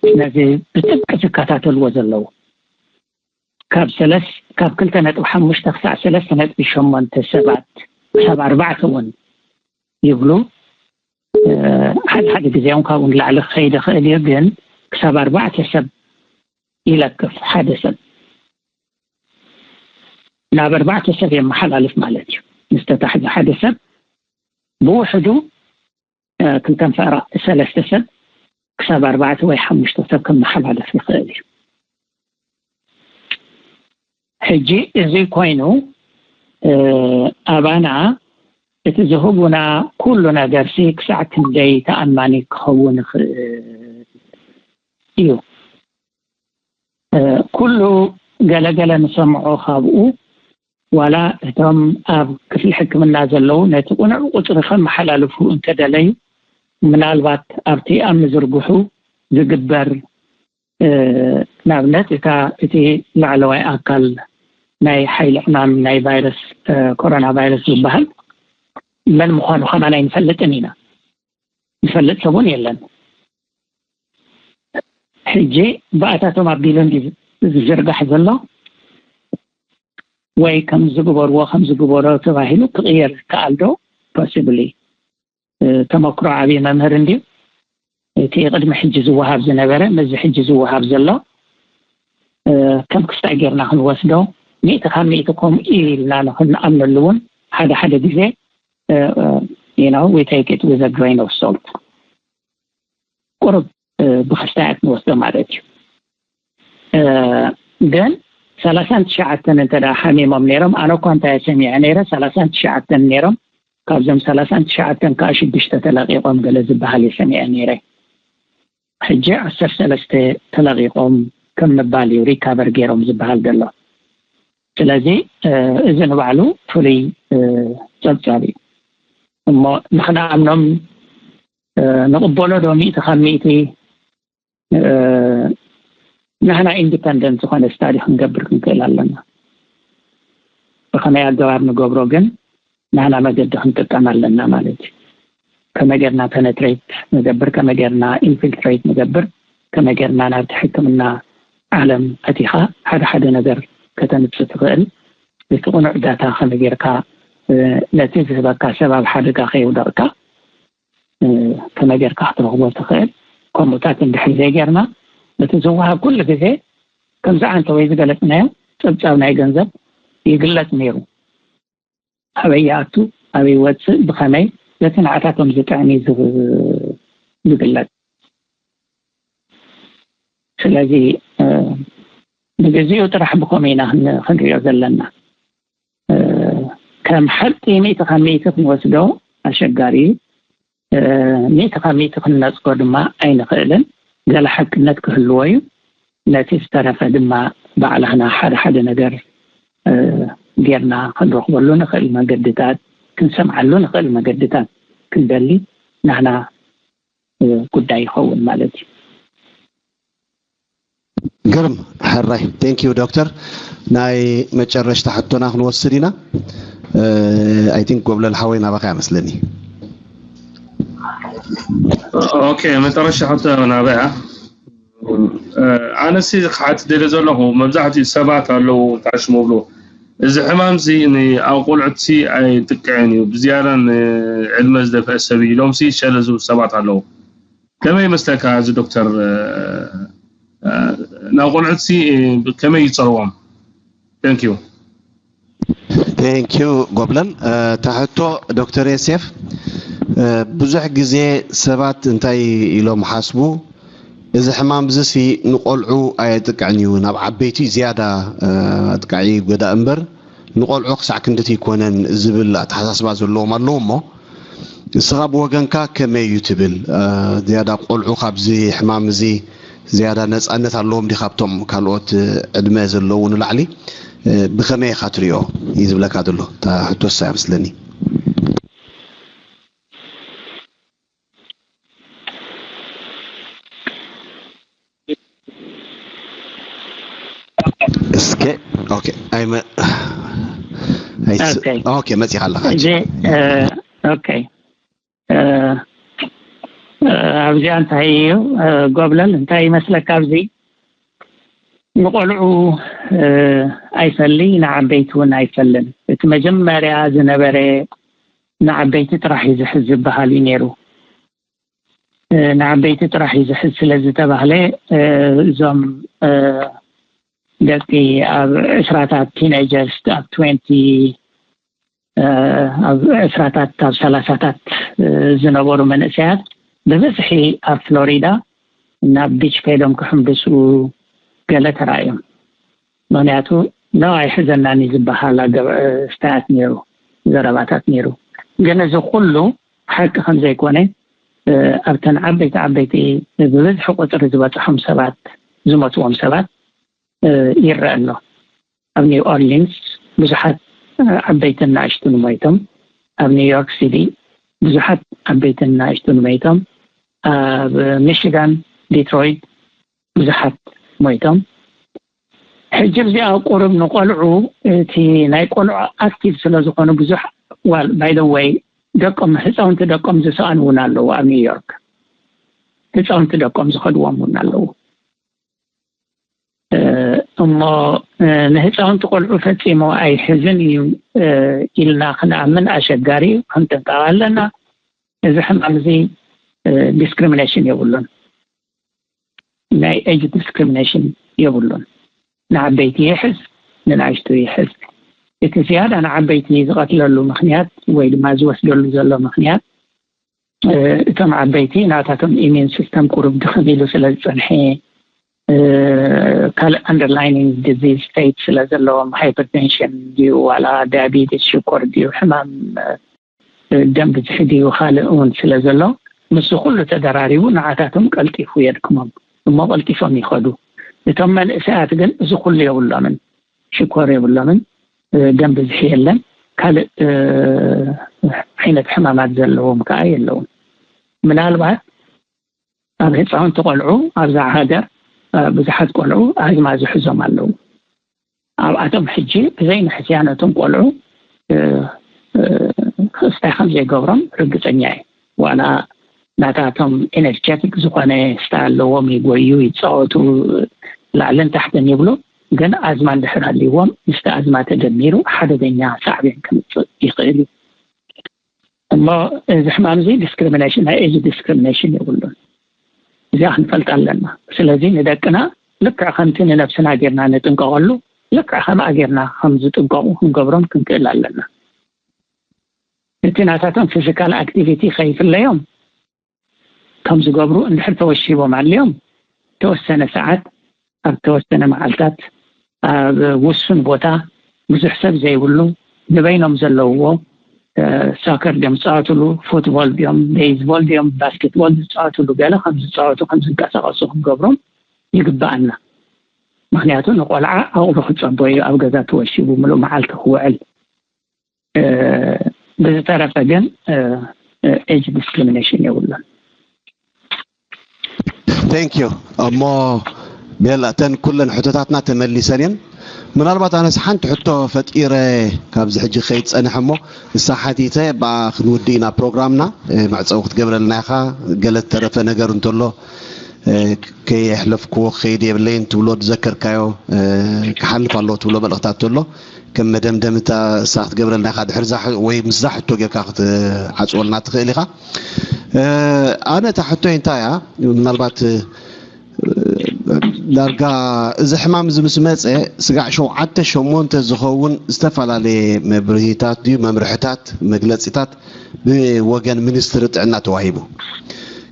ነዚ ብጥብቂ ዝከታተልዎ ዘለዉ ካብ ሰለስ ካብ ክልተ ነጥቢ ሓሙሽተ ክሳዕ ሰለስተ ነጥቢ ሸሞንተ ሰባት ክሳብ ኣርባዕተ እውን ይብሉ። ሓደ ሓደ ግዜ እውን ካብኡ ንላዕሊ ክኸይድ ይኽእል እዩ፣ ግን ክሳብ ኣርባዕተ ሰብ ይለክፍ ሓደ ሰብ ናብ ኣርባዕተ ሰብ የመሓላልፍ ማለት እዩ። ምስ ተታሕዘ ሓደ ሰብ ብውሕዱ ክልተን ፈራ ሰለስተ ሰብ ክሳብ ኣርባዕተ ወይ ሓሙሽተ ሰብ ከመሓላልፍ ይኽእል እዩ። ሕጂ እዚ ኮይኑ ኣባና እቲ ዝህቡና ኩሉ ነገርሲ ክሳዕ ክንደይ ተኣማኒ ክኸውን ይኽእል እዩ። ኩሉ ገለገለ ንሰምዖ ካብኡ ዋላ እቶም ኣብ ክፍሊ ሕክምና ዘለዉ ነቲ ቁኑዕ ቁፅሪ ከመሓላልፉ እንተደለዩ ምናልባት ኣብቲ ኣብ ምዝርግሑ ዝግበር ንኣብነት እታ እቲ ላዕለዋይ ኣካል ናይ ሓይሊ ዕማም ናይ ቫይረስ ኮሮና ቫይረስ ዝበሃል መን ምዃኑ ከማን ኣይንፈልጥን ኢና። ዝፈልጥ ሰብ እውን የለን። ሕጂ ብኣታቶም ኣቢሉ እንዲ ዝዝርጋሕ ዘሎ ወይ ከም ዝግበርዎ ከም ዝግበሮ ተባሂሉ ክቕየር ይከኣል ዶ? ፖሲብሊ ተመክሮ ዓብዪ መምህር እንድዩ። እቲ ቅድሚ ሕጂ ዝወሃብ ዝነበረ ምስዚ ሕጂ ዝወሃብ ዘሎ ከም ክስታይ ጌርና ክንወስዶ ሚእቲ ካብ ሚእቲ ከምኡ ኢልና ንክንኣምነሉ እውን ሓደ ሓደ ግዜ you know we take it with a grain of salt ቁሩብ ብክስታይ ክንወስዶ ማለት እዩ። ግን ሰላሳን ትሽዓተን እንተ ሓሚሞም ነይሮም ኣነ እኳ እንታይ ሰሚዐ ነይረ ሰላሳን ትሽዓተን ነይሮም ካብዞም ሰላሳን ትሽዓተን ከዓ ሽዱሽተ ተለቂቖም ገለ ዝበሃል እየ ሰሚዐ ነይረ። ሕጂ ዓሰርተ ሰለስተ ተለቂቖም ከም ምባል እዩ ሪካቨር ገይሮም ዝበሃል ዘሎ። ስለዚ እዚ ንባዕሉ ፍሉይ ፀብፃብ እዩ። እሞ ንክንኣምኖም ንቕበሎ ዶ ሚእቲ ካብ ሚእቲ? ንሕና ኢንዲፐንደንት ዝኾነ ስታዲ ክንገብር ክንክእል ኣለና። ብኸመይ ኣገባብ ንገብሮ ግን ንሕና መገዲ ክንጥቀም ኣለና ማለት እዩ። ከመይ ጌርና ፐነትሬት ንገብር፣ ከመይ ጌርና ኢንፊልትሬት ንገብር፣ ከመይ ጌርና ናብቲ ሕክምና ዓለም ኣቲኻ ሓደ ሓደ ነገር ከተምጽእ ትኽእል፣ እቲ ቅኑዕ ዳታ ከመይ ጌርካ ነቲ ዝህበካ ሰብ ኣብ ሓደጋ ከየውደቕካ ከመይ ጌርካ ክትረኽቦ ትኽእል፣ ከምኡታት እንድሕር ዘይጌርና፣ ነቲ ዝወሃብ ኩሉ ግዜ ከምዚ ዓንተ ወይ ዝገለጽናዮ ጸብጻብ ናይ ገንዘብ ይግለጽ ነይሩ። ኣበይ ይኣቱ፣ ኣበይ ይወጽእ፣ ብኸመይ፣ በቲ ንዓታቶም ዝጥዕም እዩ ዝግለጽ። ስለዚ ንግዜኡ ጥራሕ ብኸምኡ ኢና ክንሪኦ ዘለና። ከም ሓቂ ሚእቲ ካብ ሚእቲ ክንወስዶ ኣሸጋሪ እዩ። ሚእቲ ካብ ሚእቲ ክንነጽጎ ድማ ኣይንኽእልን። ገለ ሓቅነት ክህልዎ እዩ። ነቲ ዝተረፈ ድማ ባዕላህና ሓደ ሓደ ነገር ጌርና ክንረኽበሉ ንኽእል መገድታት፣ ክንሰምዓሉ ንኽእል መገድታት ክንደሊ ናህና ጉዳይ ይኸውን ማለት እዩ። ግርም ሕራይ። Thank you ዶክተር። ናይ መጨረሽታ ሕቶና ክንወስድ ኢና። I think ጎብለል ሓወይ ናባኻ ይመስለኒ። ኦኬ፣ መጨረሻ ሕቶ ናበያ ኣነሲ ክሓት ደለ ዘለኹ መብዛሕትኡ ሰባት ኣለዉ ታሽሙ ብሉ እዚ ሕማም እዚ ኣብ ቆልዑት ሲ ኣይጥቅዕን እዩ ብዝያዳ ዕድመ ዝደፍአ ሰብ ኢሎም ሲ ሸለ ዝብሉ ሰባት ኣለዉ ከመይ ይመስለካ እዚ ዶክተር ናብ ቆልዑት ሲ ከመይ ይፀርዎም thank you Thank you ጎብለል። እታ ሕቶ ዶክተር የሴፍ ብዙሕ ግዜ ሰባት እንታይ ኢሎም ሓስቡ እዚ ሕማም እዚ ሲ ንቆልዑ ኣየጥቅዕን እዩ ናብ ዓበይቲ ዝያዳ ኣጥቃዒ ጎዳእ እምበር ንቆልዑ ክሳዕ ክንድቲ ይኮነን ዝብል ኣተሓሳስባ ዘለዎም ኣለዉ እሞ እስኻ ብወገንካ ከመይ እዩ ትብል ዝያዳ ቆልዑ ካብዚ ሕማም እዚ ዝያዳ ነፃነት ኣለዎም ዲ ካብቶም ካልኦት ዕድመ ዘለዉ ንላዕሊ ብኸመይ ኢኻ ትሪኦ እዩ ዝብለካ ዘሎ እታ ሕቶ እሳ እያ መስለኒ እስከ ኦኬ ኣይመ ኦኬ መፂኻ ኣለኻ ኦኬ ኣብዚኣ እንታይ እዩ ጎብለል እንታይ ይመስለካ ኣብዚ ንቆልዑ ኣይፈሊ ንዓበይቲ እውን ኣይፈልን እቲ መጀመርያ ዝነበረ ንዓበይቲ ጥራሕ እዩ ዝሕዝ ዝበሃል እዩ ነይሩ ንዓበይቲ ጥራሕ እዩ ዝሕዝ ስለ ዝተባህለ እዞም ደቂ ኣብ ዕስራታት ቲነጀርስ ኣብ ትንቲ ኣብ ዕስራታት ኣብ ሰላሳታት ዝነበሩ መንእሰያት ብብዝሒ ኣብ ፍሎሪዳ ናብ ቢች ከይዶም ክሕምብሱ ገለ ተራእዮም ምክንያቱ ነው ኣይሕዘናኒ ዝበሃል ስታያት ነይሩ ዘረባታት ነይሩ ግን እዚ ኩሉ ሓቂ ከም ዘይኮነ ኣብተን ዓበይቲ ዓበይቲ ብብዝሒ ቁፅሪ ዝበፅሖም ሰባት ዝመትዎም ሰባት ይረአ ኣሎ ኣብ ኒው ኦርሊንስ ብዙሓት ዓበይትን ንኣሽቱን ሞይቶም ኣብ ኒውዮርክ ሲቲ ብዙሓት ዓበይትን ንኣሽቱን ሞይቶም ኣብ ሚሽጋን ዲትሮይት ብዙሓት ሞይቶም ሕጂ እዚኣ ቁሩብ ንቆልዑ እቲ ናይ ቆልዑ ኣክቲቭ ስለ ዝኾኑ ብዙሕ ዋል ባይ ወይ ደቆም ህፃውንቲ ደቆም ዝሰኣኑ እውን ኣለዉ ኣብ ኒውዮርክ ህፃውንቲ ደቆም ዝኸድዎም እውን ኣለዉ እሞ ንህፃውንቲ ቆልዑ ፈፂሞ ኣይሕዝን እዩ ኢልና ክንኣምን ኣሸጋሪ እዩ ክንጥንቀቕ ኣለና እዚ ሕማም እዚ ዲስክሪሚኔሽን የብሉን ናይ ኤጅ ዲስክሪሚኔሽን የብሉን ንዓበይቲ ይሕዝ ንናእሽቱ ይሕዝ እቲ ዝያዳ ንዓበይቲ ዝቐትለሉ ምክንያት ወይ ድማ ዝወስደሉ ዘሎ ምክንያት እቶም ዓበይቲ ናታቶም ኢሚን ሲስተም ቁሩብ ድኽም ኢሉ ስለ ዝፀንሐ ካልእ underlying disease state ስለ ዘለዎም hypertension ድዩ ዋላ diabetes ሽኮር ድዩ ሕማም ደም ብዝሒ ድዩ ካልእ እውን ስለ ዘሎ፣ ምስ ኩሉ ተደራሪቡ ንዓታቶም ቀልጢፉ የድክሞም። እሞ ቀልጢፎም ይኸዱ። እቶም መንእሰያት ግን እዚ ኩሉ የብሎምን፣ ሽኮር የብሎምን፣ ደም ብዝሒ የለን፣ ካልእ ዓይነት ሕማማት ዘለዎም ከዓ የለውን። ምናልባት ኣብ ህፃውንቲ ቆልዑ ኣብዛ ሃገር ብዙሓት ቆልዑ ኣዝማ ዝሕዞም ኣለዉ። ኣብኣቶም ሕጂ ብዘይ ንሕስያ ነቶም ቆልዑ ክስታይ ከም ዘይገብሮም ርግፀኛ እየ። ዋላ ናታቶም ኤነርጀቲክ ዝኾነ ስታ ኣለዎም፣ ይጎዩ፣ ይፃወቱ፣ ላዕልን ታሕትን ይብሉ። ግን ኣዝማ እንድሕር ሃልይዎም ምስቲ ኣዝማ ተደሚሩ ሓደገኛ ሳዕቤን ከምፅእ ይኽእል እዩ። እሞ እዚ ሕማም እዚ ዲስክሪሚኔሽን፣ ናይ ኤጅ ዲስክሪሚኔሽን የብሉን። እዚኣ ክንፈልጥ ኣለና። ስለዚ ንደቅና ልክዕ ከምቲ ንነብስና ጌርና ንጥንቀቐሉ፣ ልክዕ ከምኣ ጌርና ከም ዝጥንቀቑ ክንገብሮም ክንክእል ኣለና። እቲ ናታቶም ፊዚካል ኣክቲቪቲ ከይፍለዮም ከም ዝገብሩ እንድሕር ተወሺቦም ኣልዮም፣ ተወሰነ ሰዓት፣ ኣብ ተወሰነ መዓልታት፣ ኣብ ውሱን ቦታ፣ ብዙሕ ሰብ ዘይብሉ፣ ንበይኖም ዘለውዎ፣ ሳከር ድዮም ዝፃወትሉ፣ ፉትቦል ድዮም፣ ቤዝቦል ድዮም፣ ባስኬትቦል ዝፃወትሉ፣ ገለ ከም ዝፃወቱ ከም ዝንቀሳቐሱ ክንገብሮም ይግባኣና። ምክንያቱ ንቆልዓ ኣቑሑ ክፀቦ እዩ ኣብ ገዛ ተወሺቡ ምሉእ መዓልቲ ክውዕል። ብዝተረፈ ግን ኤጅ ዲስክሪሚኔሽን የብሉን። Thank you። እሞ ቤላ፣ እተን ኩለን ሕቶታትና ተመሊሰን እየን። ምናልባት ኣነስ ሓንቲ ሕቶ ፈጢረ ካብዚ ሕጂ ከይድ ፀንሐ እሞ እሳ ሓቲተ ብኣ ክንውዲ ኢና ፕሮግራምና። መዕፀዊ ክትገብረልና ኢኻ። ገለ ተረፈ ነገር እንተሎ ከየሕለፍክዎ ክኸይድ የብለይን ትብሎ ዝዘከርካዮ ክሓልፍ ኣለዎ ትብሎ መልእኽታት ተሎ ከም መደምደምታ እሳ ክትገብረልና ኢኻ። ድሕር ወይ ምስዛ ሕቶ ጌርካ ክትዓፅወልና ትኽእል ኢኻ። ኣነ እታ ሕቶይ እንታይ እያ፣ ምናልባት ዳርጋ እዚ ሕማም እዚ ምስ መፀ ስጋዕ ሸውዓተ ሸሞንተ ዝኸውን ዝተፈላለየ መብርሂታት ድዩ መምርሕታት መግለፂታት ብወገን ሚኒስትሪ ጥዕና ተዋሂቡ።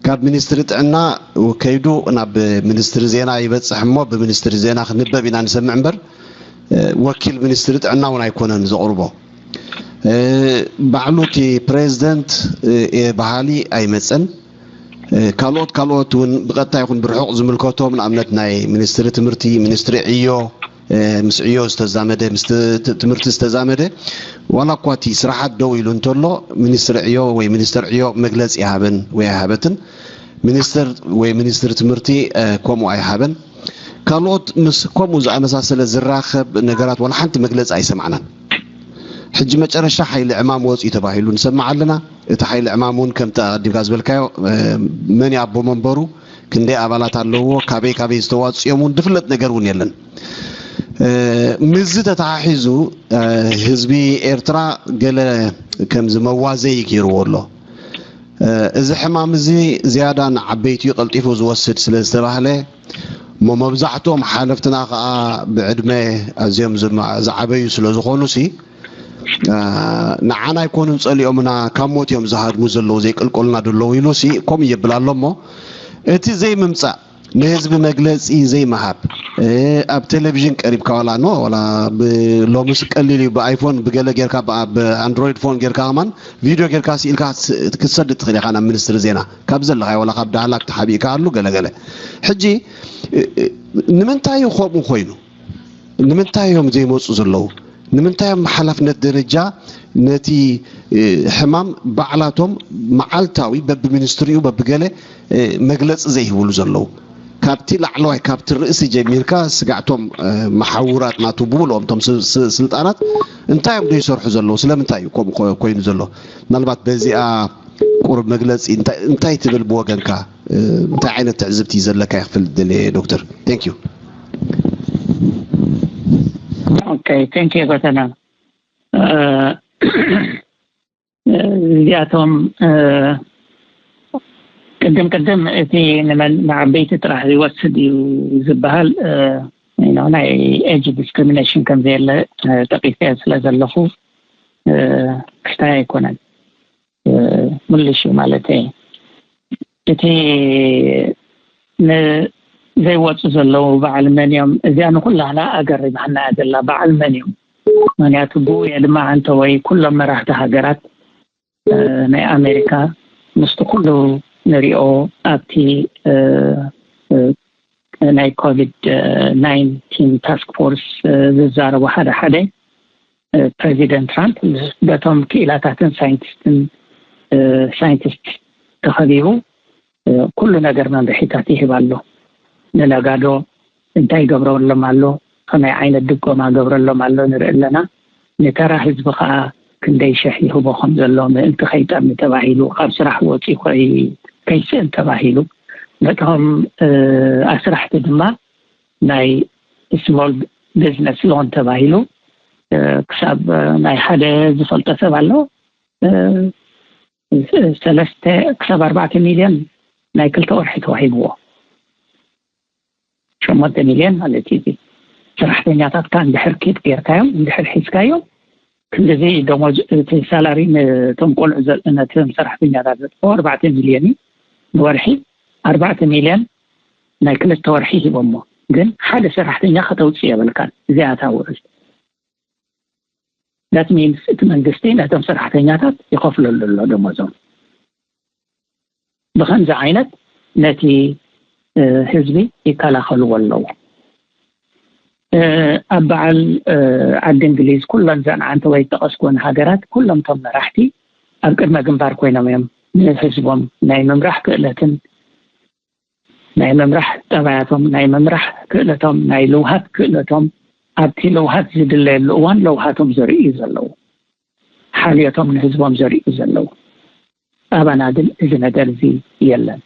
ካብ ሚኒስትሪ ጥዕና ከይዱ ናብ ሚኒስትሪ ዜና ይበፅሕ እሞ ብሚኒስትሪ ዜና ክንበብ ኢና ንሰምዕ እምበር ወኪል ሚኒስትሪ ጥዕና እውን ኣይኮነን ዘቕርቦ። ባዕሉ እቲ ፕሬዚደንት እየ በሃሊ ኣይመፀን። ካልኦት ካልኦት እውን ብቐጥታ ይኹን ብርሑቕ ዝምልከቶም ንኣብነት ናይ ሚኒስትሪ ትምህርቲ፣ ሚኒስትሪ ዕዮ፣ ምስ ዕዮ ዝተዛመደ ምስ ትምህርቲ ዝተዛመደ ዋላ እኳ እቲ ስራሓት ደው ኢሉ እንተሎ ሚኒስትሪ ዕዮ ወይ ሚኒስተር ዕዮ መግለፂ ይሃበን ወይ ኣይሃበትን። ሚኒስተር ወይ ሚኒስትሪ ትምህርቲ ከምኡ ኣይሃበን። ካልኦት ምስ ከምኡ ዝኣመሳሰለ ዝራኸብ ነገራት ዋላ ሓንቲ መግለፂ ኣይሰማዕናን። ሕጂ መጨረሻ ሓይሊ ዕማም ወፂኡ ተባሂሉ ንሰማዕ ኣለና። እቲ ሓይሊ ዕማም እውን ከምቲ ኣዲብካ ዝበልካዮ መን ኣቦ መንበሩ፣ ክንደይ ኣባላት ኣለዎ፣ ካበይ ካበይ ዝተዋፅኦም እውን ዝፍለጥ ነገር እውን የለን። ምስዚ ተተሓሒዙ ህዝቢ ኤርትራ ገለ ከምዚ መዋዘይ ገይርዎ ኣሎ። እዚ ሕማም እዚ ዝያዳ ንዓበይቲ እዩ ቀልጢፉ ዝወስድ ስለ ዝተባህለ እሞ መብዛሕትኦም ሓለፍትና ከዓ ብዕድመ ኣዝዮም ዝዓበዩ ስለ ዝኾኑ ሲ ንዓና ኣይኮኑን ፀሊኦምና ካብ ሞት እዮም ዝሃድሙ ዘለዉ ዘይቅልቀሉና ደለዉ ኢሉ ሲ ከምኡ የብል ኣሎ እሞ እቲ ዘይምምፃእ ንህዝቢ መግለፂ ዘይምሃብ ኣብ ቴሌቪዥን ቀሪብካ ዋላ ኖ ዋላ ሎምስ ቀሊል እዩ ብኣይፎን ብገለ ጌርካ ብኣንድሮይድ ፎን ጌርካ ከማን ቪድዮ ጌርካ ስኢልካ ክትሰድ ትኽእል ኢኻ ናብ ሚኒስትሪ ዜና ካብ ዘለኻዮ ዋላ ካብ ዳህላክ ተሓቢእካ ኣሉ ገለገለ ሕጂ ንምንታይ እዩ ከምኡ ኮይኑ ንምንታይ እዮም ዘይመፁ ዘለዉ ንምንታይ እዮም ሓላፍነት ደረጃ ነቲ ሕማም ባዕላቶም መዓልታዊ በብሚኒስትሪኡ በብገለ መግለፂ ዘይህብሉ ዘለዉ ካብቲ ላዕለዋይ ካብቲ ርእሲ ጀሚርካ ስጋዕቶም መሓውራት ናቱ ብብልኦም ቶም ስልጣናት እንታይ እዮም ዘይሰርሑ ዘለዉ ስለምንታይ እዩ ከምኡ ኮይኑ ዘሎ ምናልባት በዚኣ ቁሩብ መግለፂ እንታይ ትብል ብወገንካ እንታይ ዓይነት ትዕዝብቲ ዘለካ ይክፍል ደልየ ዶክተር thank you okay thank you ጎተና እዚኣቶም ቅድም ቅድም እቲ ንመን ንዓበይቲ ጥራሕ ዝወስድ እዩ ዝበሃል ናይ age discrimination ከም ዘየለ ጠቂሰ ስለ ዘለኹ ክስታይ ኣይኮነን ምልሽ ማለት እቲ ዘይወፁ ዘለዉ በዓል መን እዮም እዚኣ ንኩላና ኣገሪማና ዘላ በዓል መን እዮም ምክንያቱ ብኡ እየ ድማ ኣንተ ወይ ኩሎም መራሕቲ ሃገራት ናይ ኣሜሪካ ምስቲ ኩሉ ንሪኦ ኣብቲ ናይ ኮቪድ ናይንቲን ታስክ ፎርስ ዝዛረቡ ሓደ ሓደ ፕሬዚደንት ትራምፕ በቶም ክኢላታትን ሳይንቲስትን ሳይንቲስት ተኸቢቡ ኩሉ ነገር መምርሒታት ይህብ ኣሎ። ንነጋዶ እንታይ ይገብረሎም ኣሎ፣ ከመይ ዓይነት ድጎማ ገብረሎም ኣሎ ንርኢ ኣለና። ንተራ ህዝቢ ከዓ ክንደይ ሸሕ ይህቦ ከም ዘሎ ምእንቲ ከይጠሚ ተባሂሉ፣ ካብ ስራሕ ወፂኡ ከይስእን ተባሂሉ፣ ነቶም ኣስራሕቲ ድማ ናይ ስሞል ቢዝነስ ሎን ተባሂሉ ክሳብ ናይ ሓደ ዝፈልጦ ሰብ ኣሎ ሰለስተ ክሳብ ኣርባዕተ ሚልዮን ናይ ክልተ ወርሒ ተዋሂብዎ። ሸሞንተ ሚልዮን ማለት እዩ። ሰራሕተኛታትካ እንድሕር ኪድ ጌርካዮም እንድሕር ሒዝካዮም ክንድዚ ደሞዝ እቲ ሳላሪ ነቶም ቆልዑ ነቶም ሰራሕተኛታት ዘጥፈው ኣርባዕተ ሚልዮን እዩ ንወርሒ። ኣርባዕተ ሚልዮን ናይ ክልተ ወርሒ ሂቦሞ፣ ግን ሓደ ሰራሕተኛ ከተውፅእ የብልካን። እዚኣ እታ ውዕል that means እቲ መንግስቲ ነቶም ሰራሕተኛታት ይኸፍለሉ ኣሎ ደሞዞም። ብኸምዚ ዓይነት ነቲ ህዝቢ ይከላኸልዎ ኣለዉ። ኣብ በዓል ዓዲ እንግሊዝ ኩለን ዘን ዓንተ ወይ ዝጠቐስኩወን ሃገራት ኩሎም እቶም መራሕቲ ኣብ ቅድመ ግንባር ኮይኖም እዮም ንህዝቦም ናይ ምምራሕ ክእለትን ናይ ምምራሕ ጠባያቶም ናይ ምምራሕ ክእለቶም ናይ ልውሃት ክእለቶም ኣብቲ ለውሃት ዝድለየሉ እዋን ለውሃቶም ዘርእዩ ዘለዉ ሓልዮቶም ንህዝቦም ዘርእዩ ዘለዉ ኣባና ግን እዚ ነገር እዚ የለን።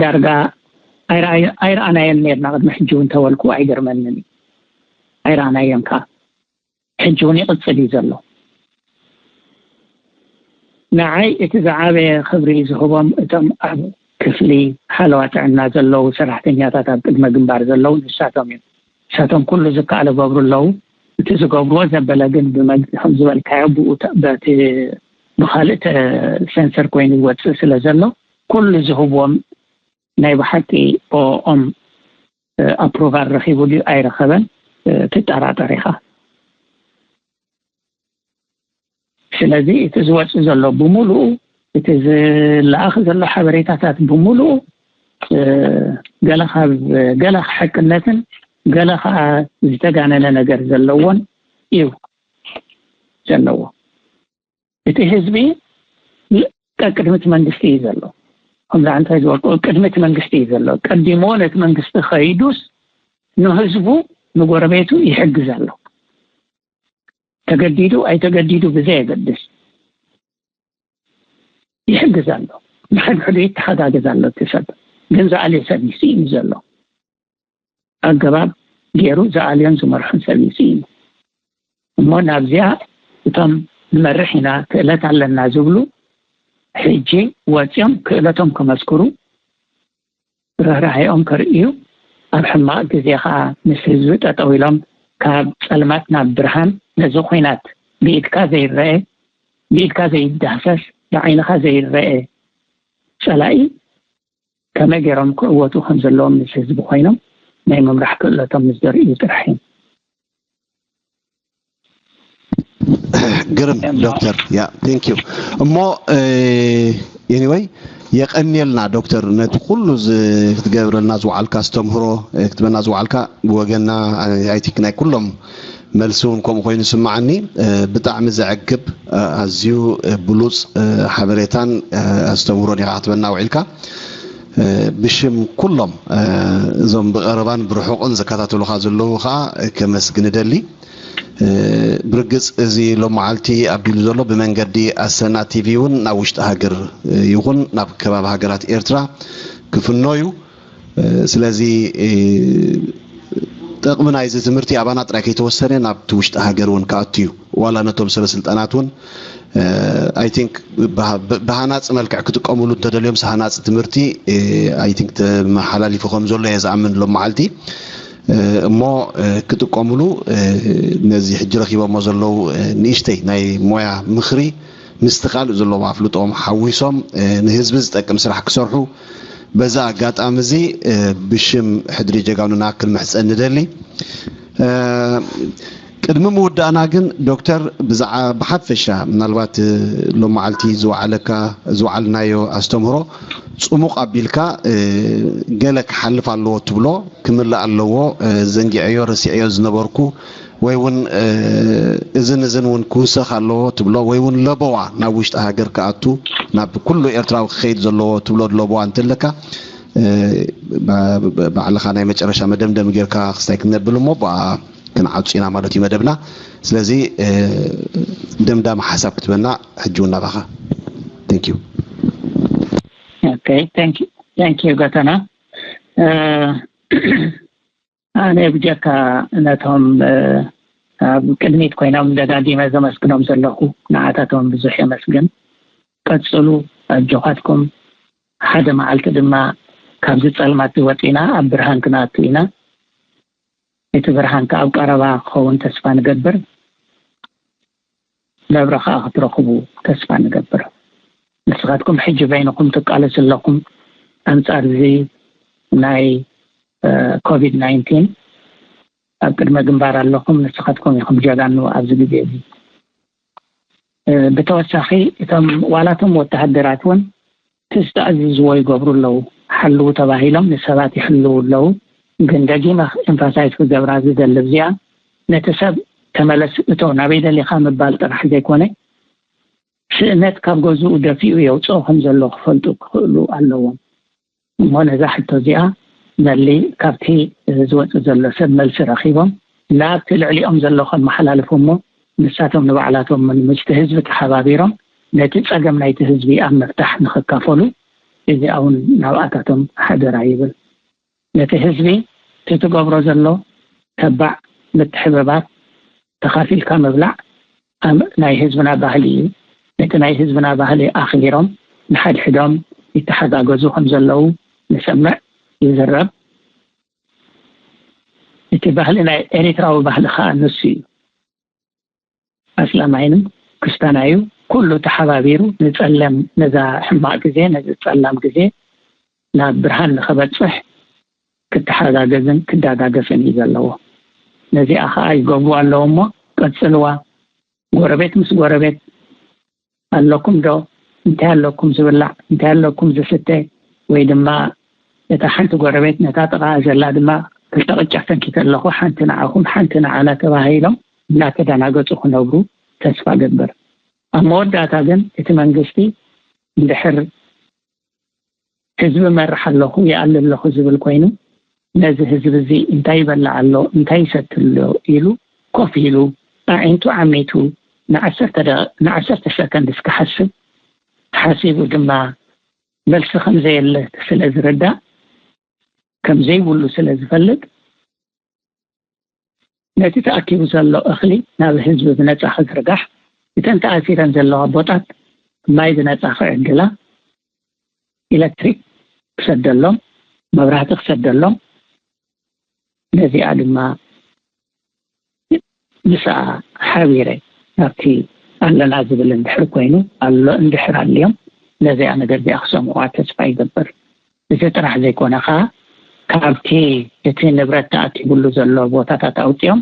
ዳርጋ ኣይረኣናየን ነርና ቅድሚ ሕጂ እውን ተበልኩ ኣይገርመንን እዩ። ኣይረኣናየን ከዓ ሕጂ እውን ይቕፅል እዩ ዘሎ። ንዓይ እቲ ዝዓበየ ክብሪ ዝህቦም እቶም ኣብ ክፍሊ ሓለዋ ጥዕና ዘለዉ ሰራሕተኛታት ኣብ ቅድመ ግንባር ዘለዉ ንሳቶም እዮም። ንሳቶም ኩሉ ዝከኣለ ገብሩ ኣለዉ። እቲ ዝገብርዎ ዘበለ ግን ብመግቢ ከም ዝበልካዮ ብኡ በቲ ብካልእ ሰንሰር ኮይኑ ይወፅእ ስለ ዘሎ ኩሉ ዝህብዎም ናይ ብሓቂ ብኦም ኣፕሮቫል ረኺቡ ድዩ ኣይረኸበን ትጠራጠር ኢኻ። ስለዚ እቲ ዝወፅእ ዘሎ ብምሉኡ እቲ ዝለኣኽ ዘሎ ሓበሬታታት ብምሉኡ ገለ ካብ ገለ ሓቅነትን ገለ ከዓ ዝተጋነነ ነገር ዘለዎን እዩ ዘለዎ። እቲ ህዝቢ ቀቅድሚ እቲ መንግስቲ እዩ ዘሎ። ከምዛ እንታይ ዝበልኩ ቅድሚ እቲ መንግስቲ እዩ ዘሎ። ቀዲሞ ነቲ መንግስቲ ከይዱስ ንህዝቡ ንጎረቤቱ ይሕግዝ ኣሎ። ተገዲዱ ኣይተገዲዱ ብዘየገድስ ይሕግዝ ኣሎ። ንሕድሕዱ ይተሓጋገዝ ኣሎ። እቲ ሰብ ግን ዝኣልዮ ሰብ እዩ ስኢኑ ዘሎ። ኣገባብ ገይሩ ዝኣልዮን ዝመርሖን ሰብ እዩ ስኢኑ። እሞ ናብዚኣ እቶም ንመርሕ ኢና ክእለት ኣለና ዝብሉ ሕጂ ወፂኦም ክእለቶም ክመስክሩ ርህራሄኦም ከርእዩ ኣብ ሕማቕ ግዜ ከዓ ምስ ህዝቢ ጠጠው ኢሎም ካብ ፀልማት ናብ ብርሃን ነዚ ኹናት ብኢድካ ዘይረአ ብኢድካ ዘይዳህሰስ ብዓይንኻ ዘይረአ ፀላኢ ከመይ ገይሮም ክዕወቱ ከም ዘለዎም ምስ ህዝቢ ኮይኖም ናይ ምምራሕ ክእለቶም ምስ ዘርእዩ ጥራሕ እዮም። ግርም ዶክተር ያ thank you እሞ anyway የቀንየልና ዶክተር ነቲ ኩሉ ክትገብረልና ዝወዓልካ ኣስተምህሮ ክትበና ዝወዓልካ ብወገና I think ናይ ኩሎም መልሲ እውን ከምኡ ኮይኑ ስማዓኒ ብጣዕሚ ዘዕግብ ኣዝዩ ብሉፅ ሓበሬታን ኣስተምህሮን ኢኻ ክትበና ውዒልካ ብሽም ኩሎም እዞም ብቐረባን ብርሑቕን ዝከታተሉኻ ዘለዉ ከዓ ከመስግን እደሊ ብርግፅ እዚ ሎም መዓልቲ ኣቢሉ ዘሎ ብመንገዲ ኣሰና ቲቪ እውን ናብ ውሽጢ ሃገር ይኹን ናብ ከባቢ ሃገራት ኤርትራ ክፍኖ እዩ ስለዚ ጠቕሚ ናይዚ ትምህርቲ ኣባና ጥራይ ከይተወሰነ ናብቲ ውሽጢ ሃገር እውን ክኣቱ እዩ ዋላ ነቶም ሰበ ስልጣናት እውን I think ብሃናፂ መልክዕ ክጥቀምሉ እንተደልዮም ሃናፂ ትምህርቲ I think ተመሓላሊፉ ከም ዘሎ እየ ዝኣምን ሎም መዓልቲ እሞ ክጥቀምሉ ነዚ ሕጂ ረኪቦሞ ዘለዉ ንእሽተይ ናይ ሞያ ምኽሪ ምስቲ ካልእ ዘለዎም ኣፍልጦም ሓዊሶም ንህዝቢ ዝጠቅም ስራሕ ክሰርሑ በዛ ኣጋጣሚ እዚ ብሽም ሕድሪ ጀጋኑና ክንምሕፀን ንደሊ። ቅድሚ ምውዳእና ግን ዶክተር፣ ብዛዓ-፣ ብሓፈሻ ምናልባት፣ እ፣ ሎም መዓልቲ ዝወዓለካ፣ ዝወዓልናዮ ኣስተምህሮ ጽሙቕ ኣቢልካ፣ እ፣ ገለ ክሓልፍ ኣለዎ ትብሎ፣ ክምልእ ኣለዎ፣ እ፣ ዘንጊዐዮ፣ ረሲዐዮ ዝነበርኩ፣ ወይ እውን፣ እ፣ እዝን እዝን እውን ክውሰኽ ኣለዎ ትብሎ፣ ወይ እውን ለበዋ ናብ ውሽጢ ሃገር ክኣቱ፣ ናብ ኩሉ ኤርትራዊ ክኸይድ ዘለዎ ትብሎ ለበዋ እንተለካ፣ እ፣ ባ-፣ ባ-፣ ባዕልኻ ናይ መጨረሻ መደምደሚ ጌርካ ክስታይ ክነብል እሞ፣ ብኣ ክንዓጹ ኢና ማለት እዩ መደብና። ስለዚ፣ እ፣ ደምዳሚ ሓሳብ ክትበና ሕጂ እውን ናባኻ። Thank you። Okay, thank you. Thank you, ጎተና። እ፣ ኣነ ብጀካ ነቶም፣ እ፣ ኣብ ቅድሚት ኮይኖም ደጋጊመ ዘመስግኖም ዘለኹ ንዓታቶም ብዙሕ የመስግን። ቀጽሉ፣ ኣጆኻትኩም። ሓደ መዓልቲ ድማ ካብዚ ጸልማት ወጺና ኣብ ብርሃን ክንኣቱ ኢና። እቲ ብርሃን ከኣ ኣብ ቀረባ ክኸውን ተስፋ ንገብር። መብረ ከኣ ክትረኽቡ ተስፋ ንገብር። ንስኻትኩም ሕጂ በይንኹም ትቃለሱ ኣለኹም ኣንጻር እዚ ናይ፣ እ፣ ኮቪድ ናይንቲን ኣብ ቅድመ ግንባር ኣለኹም። ንስኻትኩም ኢኹም ጀጋኑ ኣብዚ ግዜ እዚ። እ፣ ብተወሳኺ እቶም ዋላቶም ወተሃደራት እውን እቲ ዝተኣዝዝዎ ይገብሩ ኣለዉ። ሓልዉ ተባሂሎም ንሰባት ይሕልዉ ኣለዉ። ግን ደጊመ ኤምፋሳይዝ ክገብራ ዝደሊ እዚኣ ነቲ ሰብ ተመለስ እቶ ናበይ ደሊኻ ምባል ጥራሕ ዘይኮነ ስእነት ካብ ገዝኡ ደፊኡ የውፅኦ ከም ዘሎ ክፈልጡ ክኽእሉ ኣለዎም። እሞ ነዛ ሕቶ እዚኣ መሊ ካብቲ ዝወፅእ ዘሎ ሰብ መልሲ ረኺቦም ናብቲ ልዕሊኦም ዘሎ ከመሓላልፉ እሞ ንሳቶም ንባዕላቶም ምስ ህዝቢ ተሓባቢሮም ነቲ ፀገም ናይቲ ህዝቢ ኣብ ምፍታሕ ንኽካፈሉ እዚኣ እውን ናብኣታቶም ሓደራ ይብል። ነቲ ህዝቢ እቲ ትገብሮ ዘሎ ተባዕ ምትሕብባር ተኻፊልካ ምብላዕ ኣብ ናይ ህዝብና ባህሊ እዩ። ነቲ ናይ ህዝብና ባህሊ ኣኽቢሮም ንሓድሕዶም ይተሓጋገዙ ከም ዘለዉ ንሰምዕ ይዝረብ። እቲ ባህሊ ናይ ኤሪትራዊ ባህሊ ከዓ ንሱ እዩ። ኣስላማይንም ክስታናዩ ኩሉ ተሓባቢሩ ንፀለም ነዛ ሕማቕ ግዜ ነዚ ፀላም ግዜ ናብ ብርሃን ንኸበፅሕ ክተሓጋገዝን ክዳጋገፍን እዩ ዘለዎ። ነዚኣ ከዓ ይገብሩ ኣለዎ እሞ ቀፅልዋ። ጎረቤት ምስ ጎረቤት ኣለኩም ዶ እንታይ ኣለኩም ዝብላዕ እንታይ ኣለኩም ዝስተ ወይ ድማ እታ ሓንቲ ጎረቤት ነታ ጥቓ ዘላ ድማ ክልተ ቅጫ ሰንኪተ ኣለኹ ሓንቲ ንዓኹም ሓንቲ ንዓና ተባሂሎም እናተደናገፁ ክነብሩ ተስፋ ገብር። ኣብ መወዳእታ ግን እቲ መንግስቲ እንድሕር ህዝቢ መርሕ ኣለኹ ይኣሊ ኣለኹ ዝብል ኮይኑ ነዚ ህዝቢ እዚ እንታይ ይበልዕ ኣሎ እንታይ ይሰቲ ኣሎ ኢሉ ኮፍ ኢሉ ኣዒንቱ ዓሚቱ ንዓሰርተ ሰከንድስ ክሓስብ ሓሲቡ ድማ መልሲ ከም ዘየለ ስለ ዝርዳእ ከም ዘይብሉ ስለ ዝፈልጥ ነቲ ተኣኪቡ ዘሎ እኽሊ ናብ ህዝቢ ብነፃ ክዝርጋሕ እተን ተኣሲረን ዘለዋ ቦጣት ማይ ብነፃ ክዕድላ ኢለክትሪክ ክሰደሎም መብራህቲ ክሰደሎም ነዚኣ ድማ ምስኣ ሓቢረ ናብቲ ኣለና ዝብል እንድሕር ኮይኑ ኣሎ እንድሕር ኣልዮም ነዚኣ ነገር እዚኣ ክሰምዑዋ ተስፋ ይገብር። እዚ ጥራሕ ዘይኮነ ከዓ ካብቲ እቲ ንብረት ተኣኪቡሉ ዘሎ ቦታታት ኣውፅኦም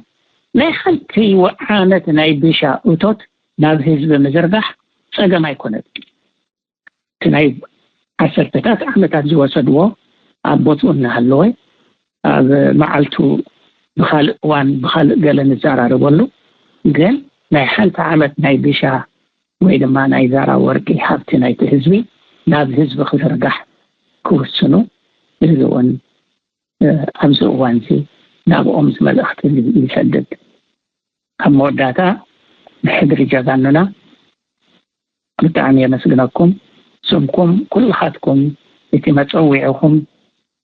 ናይ ሓንቲ ወዓነት ናይ ቢሻ እቶት ናብ ህዝቢ ምዝርጋሕ ፀገም ኣይኮነን። እቲ ናይ ዓሰርተታት ዓመታት ዝወሰድዎ ኣብ ቦትኡ እናሃለወ ኣብ መዓልቱ ብካልእ እዋን ብካልእ ገለ ንዘራረበሉ ግን ናይ ሓንቲ ዓመት ናይ ቢሻ ወይ ድማ ናይ ዛራ ወርቂ ሃብቲ ናይቲ ህዝቢ ናብ ህዝቢ ክዝርጋሕ ክውስኑ እዚ እውን ኣብዚ እዋን እዚ ናብኦም እዚ መልእኽቲ ይሰድድ። ኣብ መወዳእታ ንሕድሪ ጀጋኑና ብጣዕሚ የመስግነኩም። ስምኩም ኩልኻትኩም እቲ መፀዊዕኹም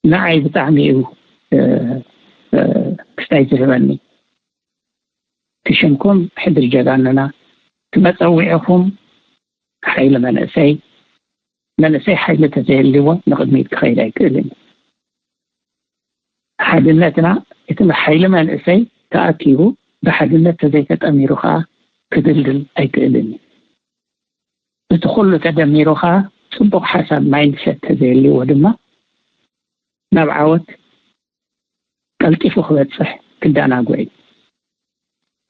ንዓይ ብጣዕሚ እዩ ክስታይ ዝህበኒ። እቲ ሽምኩም ሕድሪ ጀጋኑና እቲ መፀዊዕኹም ሓይሊ መንእሰይ መንእሰይ ሓይሊ ተዘየልዎ ንቕድሚት ክኸይድ ኣይክእልን። ሓድነትና እቲ ሓይሊ መንእሰይ ተኣኪቡ ብሓድነት ተዘይተጠሚሩ ከዓ ክድልድል ኣይክእልን እዩ። እቲ ኩሉ ተደሚሩ ከዓ ፅቡቕ ሓሳብ ማይንድሰት ተዘየልዎ ድማ ናብ ዓወት ቀልጢፉ ክበፅሕ ክደናጎ እዩ።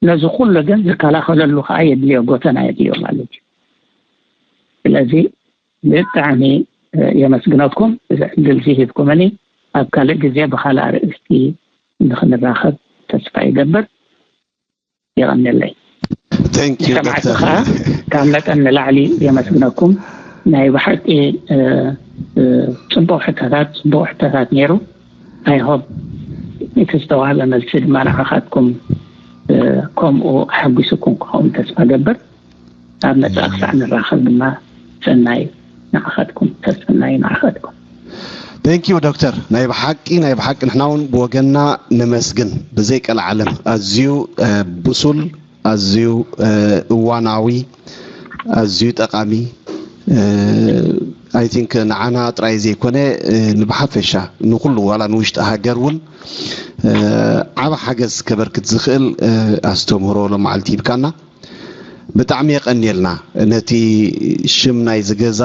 ነዚ ኩሉ ግን ዝከላኸለሉ ከዓ የድልዮ፣ ጎተና የድልዮ ማለት እዩ። ስለዚ ብጣዕሚ የመስግነኩም እዚ ዕድል እዚ ሂብኩምኒ። ኣብ ካልእ ግዜ ብኻልእ ኣርእስቲ ንክንራኸብ ተስፋ ይገብር። የቐንየለይ። Thank you ሰማዕቲ ዶክተር። ከዓ ካብ መጠን ንላዕሊ የመስግነኩም። ናይ ብሓቂ ጽቡቕ ሕቶታት ጽቡቕ ሕቶታት ነይሩ። ኣይሆብ እቲ ዝተዋህበ መልሲ ድማ ንዓኻትኩም ከምኡ ኣሐጒስኩም ክኸውን ተስፋ ገብር። ኣብ መጻኢ ክሳዕ ንራኸብ ድማ ሰናይ ንዓኻትኩም፣ ሰሰናይ ንዓኻትኩም። Thank you ዶክተር። ናይ ብሓቂ ናይ ብሓቂ ንሕና እውን ብወገንና ነመስግን። ብዘይ ቀልዓለም ኣዝዩ ብሱል፣ ኣዝዩ እዋናዊ፣ ኣዝዩ ጠቓሚ። I think ንዓና ጥራይ ዘይኮነ ንብሓፈሻ ንኩሉ ዋላ ንውሽጢ ሃገር እውን ዓብ ሓገዝ ከበርክት ዝኽእል ኣስተምህሮ ሎማዓልቲ ሂብካና። ብጣዕሚ የቐንየልና ነቲ ሽም ናይ ዝገዛ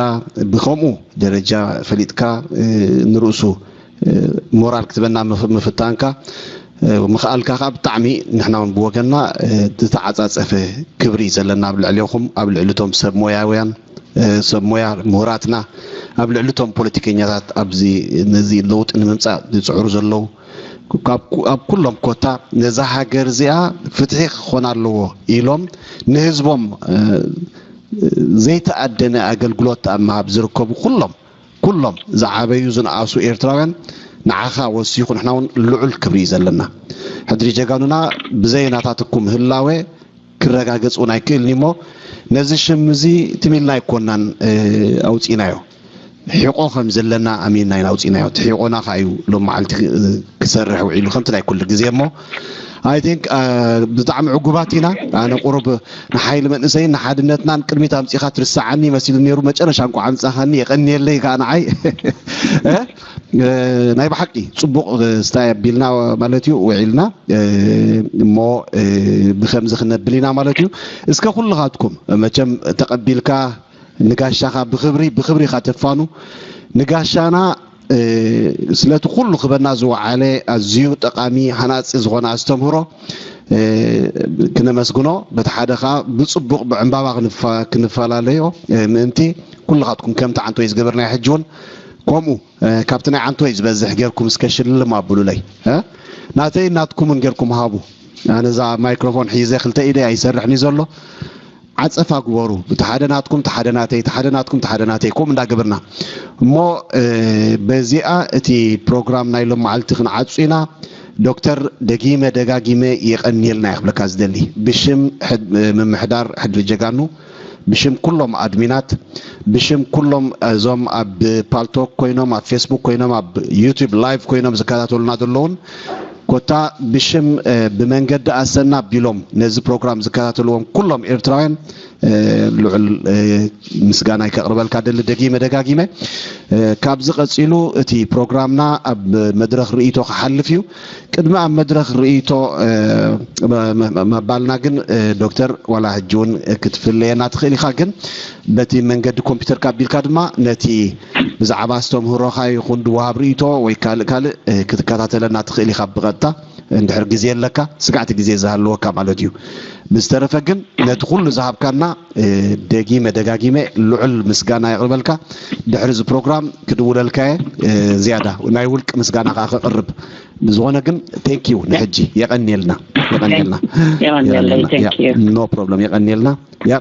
ብከምኡ ደረጃ ፈሊጥካ ንርእሱ ሞራል ክትበና ምፍታንካ ምኽኣልካ ከዓ ብጣዕሚ ንሕና እውን ብወገንና ዝተዓፃፀፈ ክብሪ እዩ ዘለና ኣብ ልዕሌኹም ኣብ ልዕልቶም ሰብ ሞያውያን ሰብ ሞያ ምሁራትና ኣብ ልዕልቶም ፖለቲከኛታት ኣብዚ ነዚ ለውጢ ንምምፃእ ዝፅዕሩ ዘለዉ ኣብ ኩሎም ኮታ ነዛ ሃገር እዚኣ ፍትሒ ክኾን ኣለዎ ኢሎም ንህዝቦም ዘይተኣደነ ኣገልግሎት ኣብ ምሃብ ዝርከቡ ኩሎም ኩሎም ዝዓበዩ ዝነኣሱ ኤርትራውያን ንዓኻ ወሲኹ ንሕና እውን ልዑል ክብሪ እዩ ዘለና። ሕድሪ ጀጋኑና ብዘይ ናታትኩም ህላወ ክረጋገጽ እውን ኣይክእልን እሞ ነዚ ሽም እዚ ትም ኢልና ኣይኮናን ኣውጺናዮ። ሒቆ ከም ዘለና ኣሚንና ኢና ኣውጺናዮ። እቲ ሒቆና ከዓ እዩ ሎም መዓልቲ ክሰርሕ ውዒሉ ከምቲ ናይ ኩሉ ግዜ እሞ I think ብጣዕሚ ዕጉባት ኢና። ኣነ ቁሩብ ንሓይሊ መንእሰይን ንሓድነትናን ቅድሚት ኣምጺኻ ትርሰዓኒ መሲሉ ነይሩ። መጨረሻ እንቋዕ ኣምጻኻኒ የቐንየለይ ከዓ ንዓይ ናይ ብሓቂ ጽቡቕ ስታይ ኣቢልና ማለት እዩ ውዒልና እሞ ብከምዚ ክነብል ኢና ማለት እዩ። እስከ ኩልኻትኩም መቸም ተቐቢልካ ንጋሻኻ ብክብሪ ብክብሪ ኢኻ ተፋኑ ንጋሻና ስለቲ ኩሉ ክበና ዝወዓለ ኣዝዩ ጠቃሚ ሃናፂ ዝኾነ ኣስተምህሮ ክነመስግኖ በቲ ሓደ ከዓ ብፅቡቅ ብዕምባባ ክንፈላለዮ ምእንቲ ኩልኻትኩም ከምቲ ዓንቶይ ዝገበርናዮ ሕጂ እውን ከምኡ ካብቲ ናይ ዓንቶይ ዝበዝሕ ጌርኩም እስከ ሽልም ኣብሉለይ ናተይ ናትኩምን ጌርኩም ሃቡ ኣነዛ ማይክሮፎን ሒዘ ክልተ ኢደይ ኣይሰርሕን እዩ ዘሎ ዓፀፋ ግበሩ እቲ ሓደ ናትኩም እቲ ሓደ ናተይ እቲ ሓደ ናትኩም እቲ ሓደ ናተይ ከምኡ እንዳገበርና እሞ በዚኣ እቲ ፕሮግራም ናይ ሎም መዓልቲ ክንዓፁ ኢና ዶክተር ደጊመ ደጋጊመ የቀንየልና እየ ክብለካ ዝደሊ ብሽም ምምሕዳር ሕድሪ ጀጋኑ ብሽም ኩሎም ኣድሚናት ብሽም ኩሎም እዞም ኣብ ፓልቶክ ኮይኖም ኣብ ፌስቡክ ኮይኖም ኣብ ዩቱብ ላይቭ ኮይኖም ዝከታተሉና ዘለውን ኮታ ብሽም ብመንገዲ ኣሰና ቢሎም ነዚ ፕሮግራም ዝከታተልዎም ኩሎም ኤርትራውያን ልዑል ምስጋና ከቕርበልካ ደሊ ደጊመ ደጋጊመ ካብዚ ቀፂሉ እቲ ፕሮግራምና ኣብ መድረክ ርእይቶ ክሓልፍ እዩ ቅድሚ ኣብ መድረክ ርእይቶ ምባልና ግን ዶክተር ዋላ ሕጂ እውን ክትፍለየና ትኽእል ኢኻ ግን በቲ መንገዲ ኮምፒተር ካቢልካ ድማ ነቲ ብዛዕባ ኣስተምህሮኻ ይኹን ድወሃብ ርእይቶ ወይ ካልእ ካልእ ክትከታተለና ትኽእል ኢኻ ብቐጥታ እንድሕር ግዜ ኣለካ ስጋዕቲ ግዜ ዝሃለወካ ማለት እዩ ብዝተረፈ ግን ነቲ ኩሉ ዝሃብካና ደጊመ ደጋጊመ ልዑል ምስጋና የቕርበልካ ድሕሪ እዚ ፕሮግራም ክድውለልካየ ዝያዳ ናይ ውልቂ ምስጋና ከዓ ከቕርብ ብዝኾነ ግን ቴንኪዩ ንሕጂ የቐንየልና የቐንየልና የቐንየለይ ቴንኪዩ ኖ ፕሮብለም የቐንየልና ያ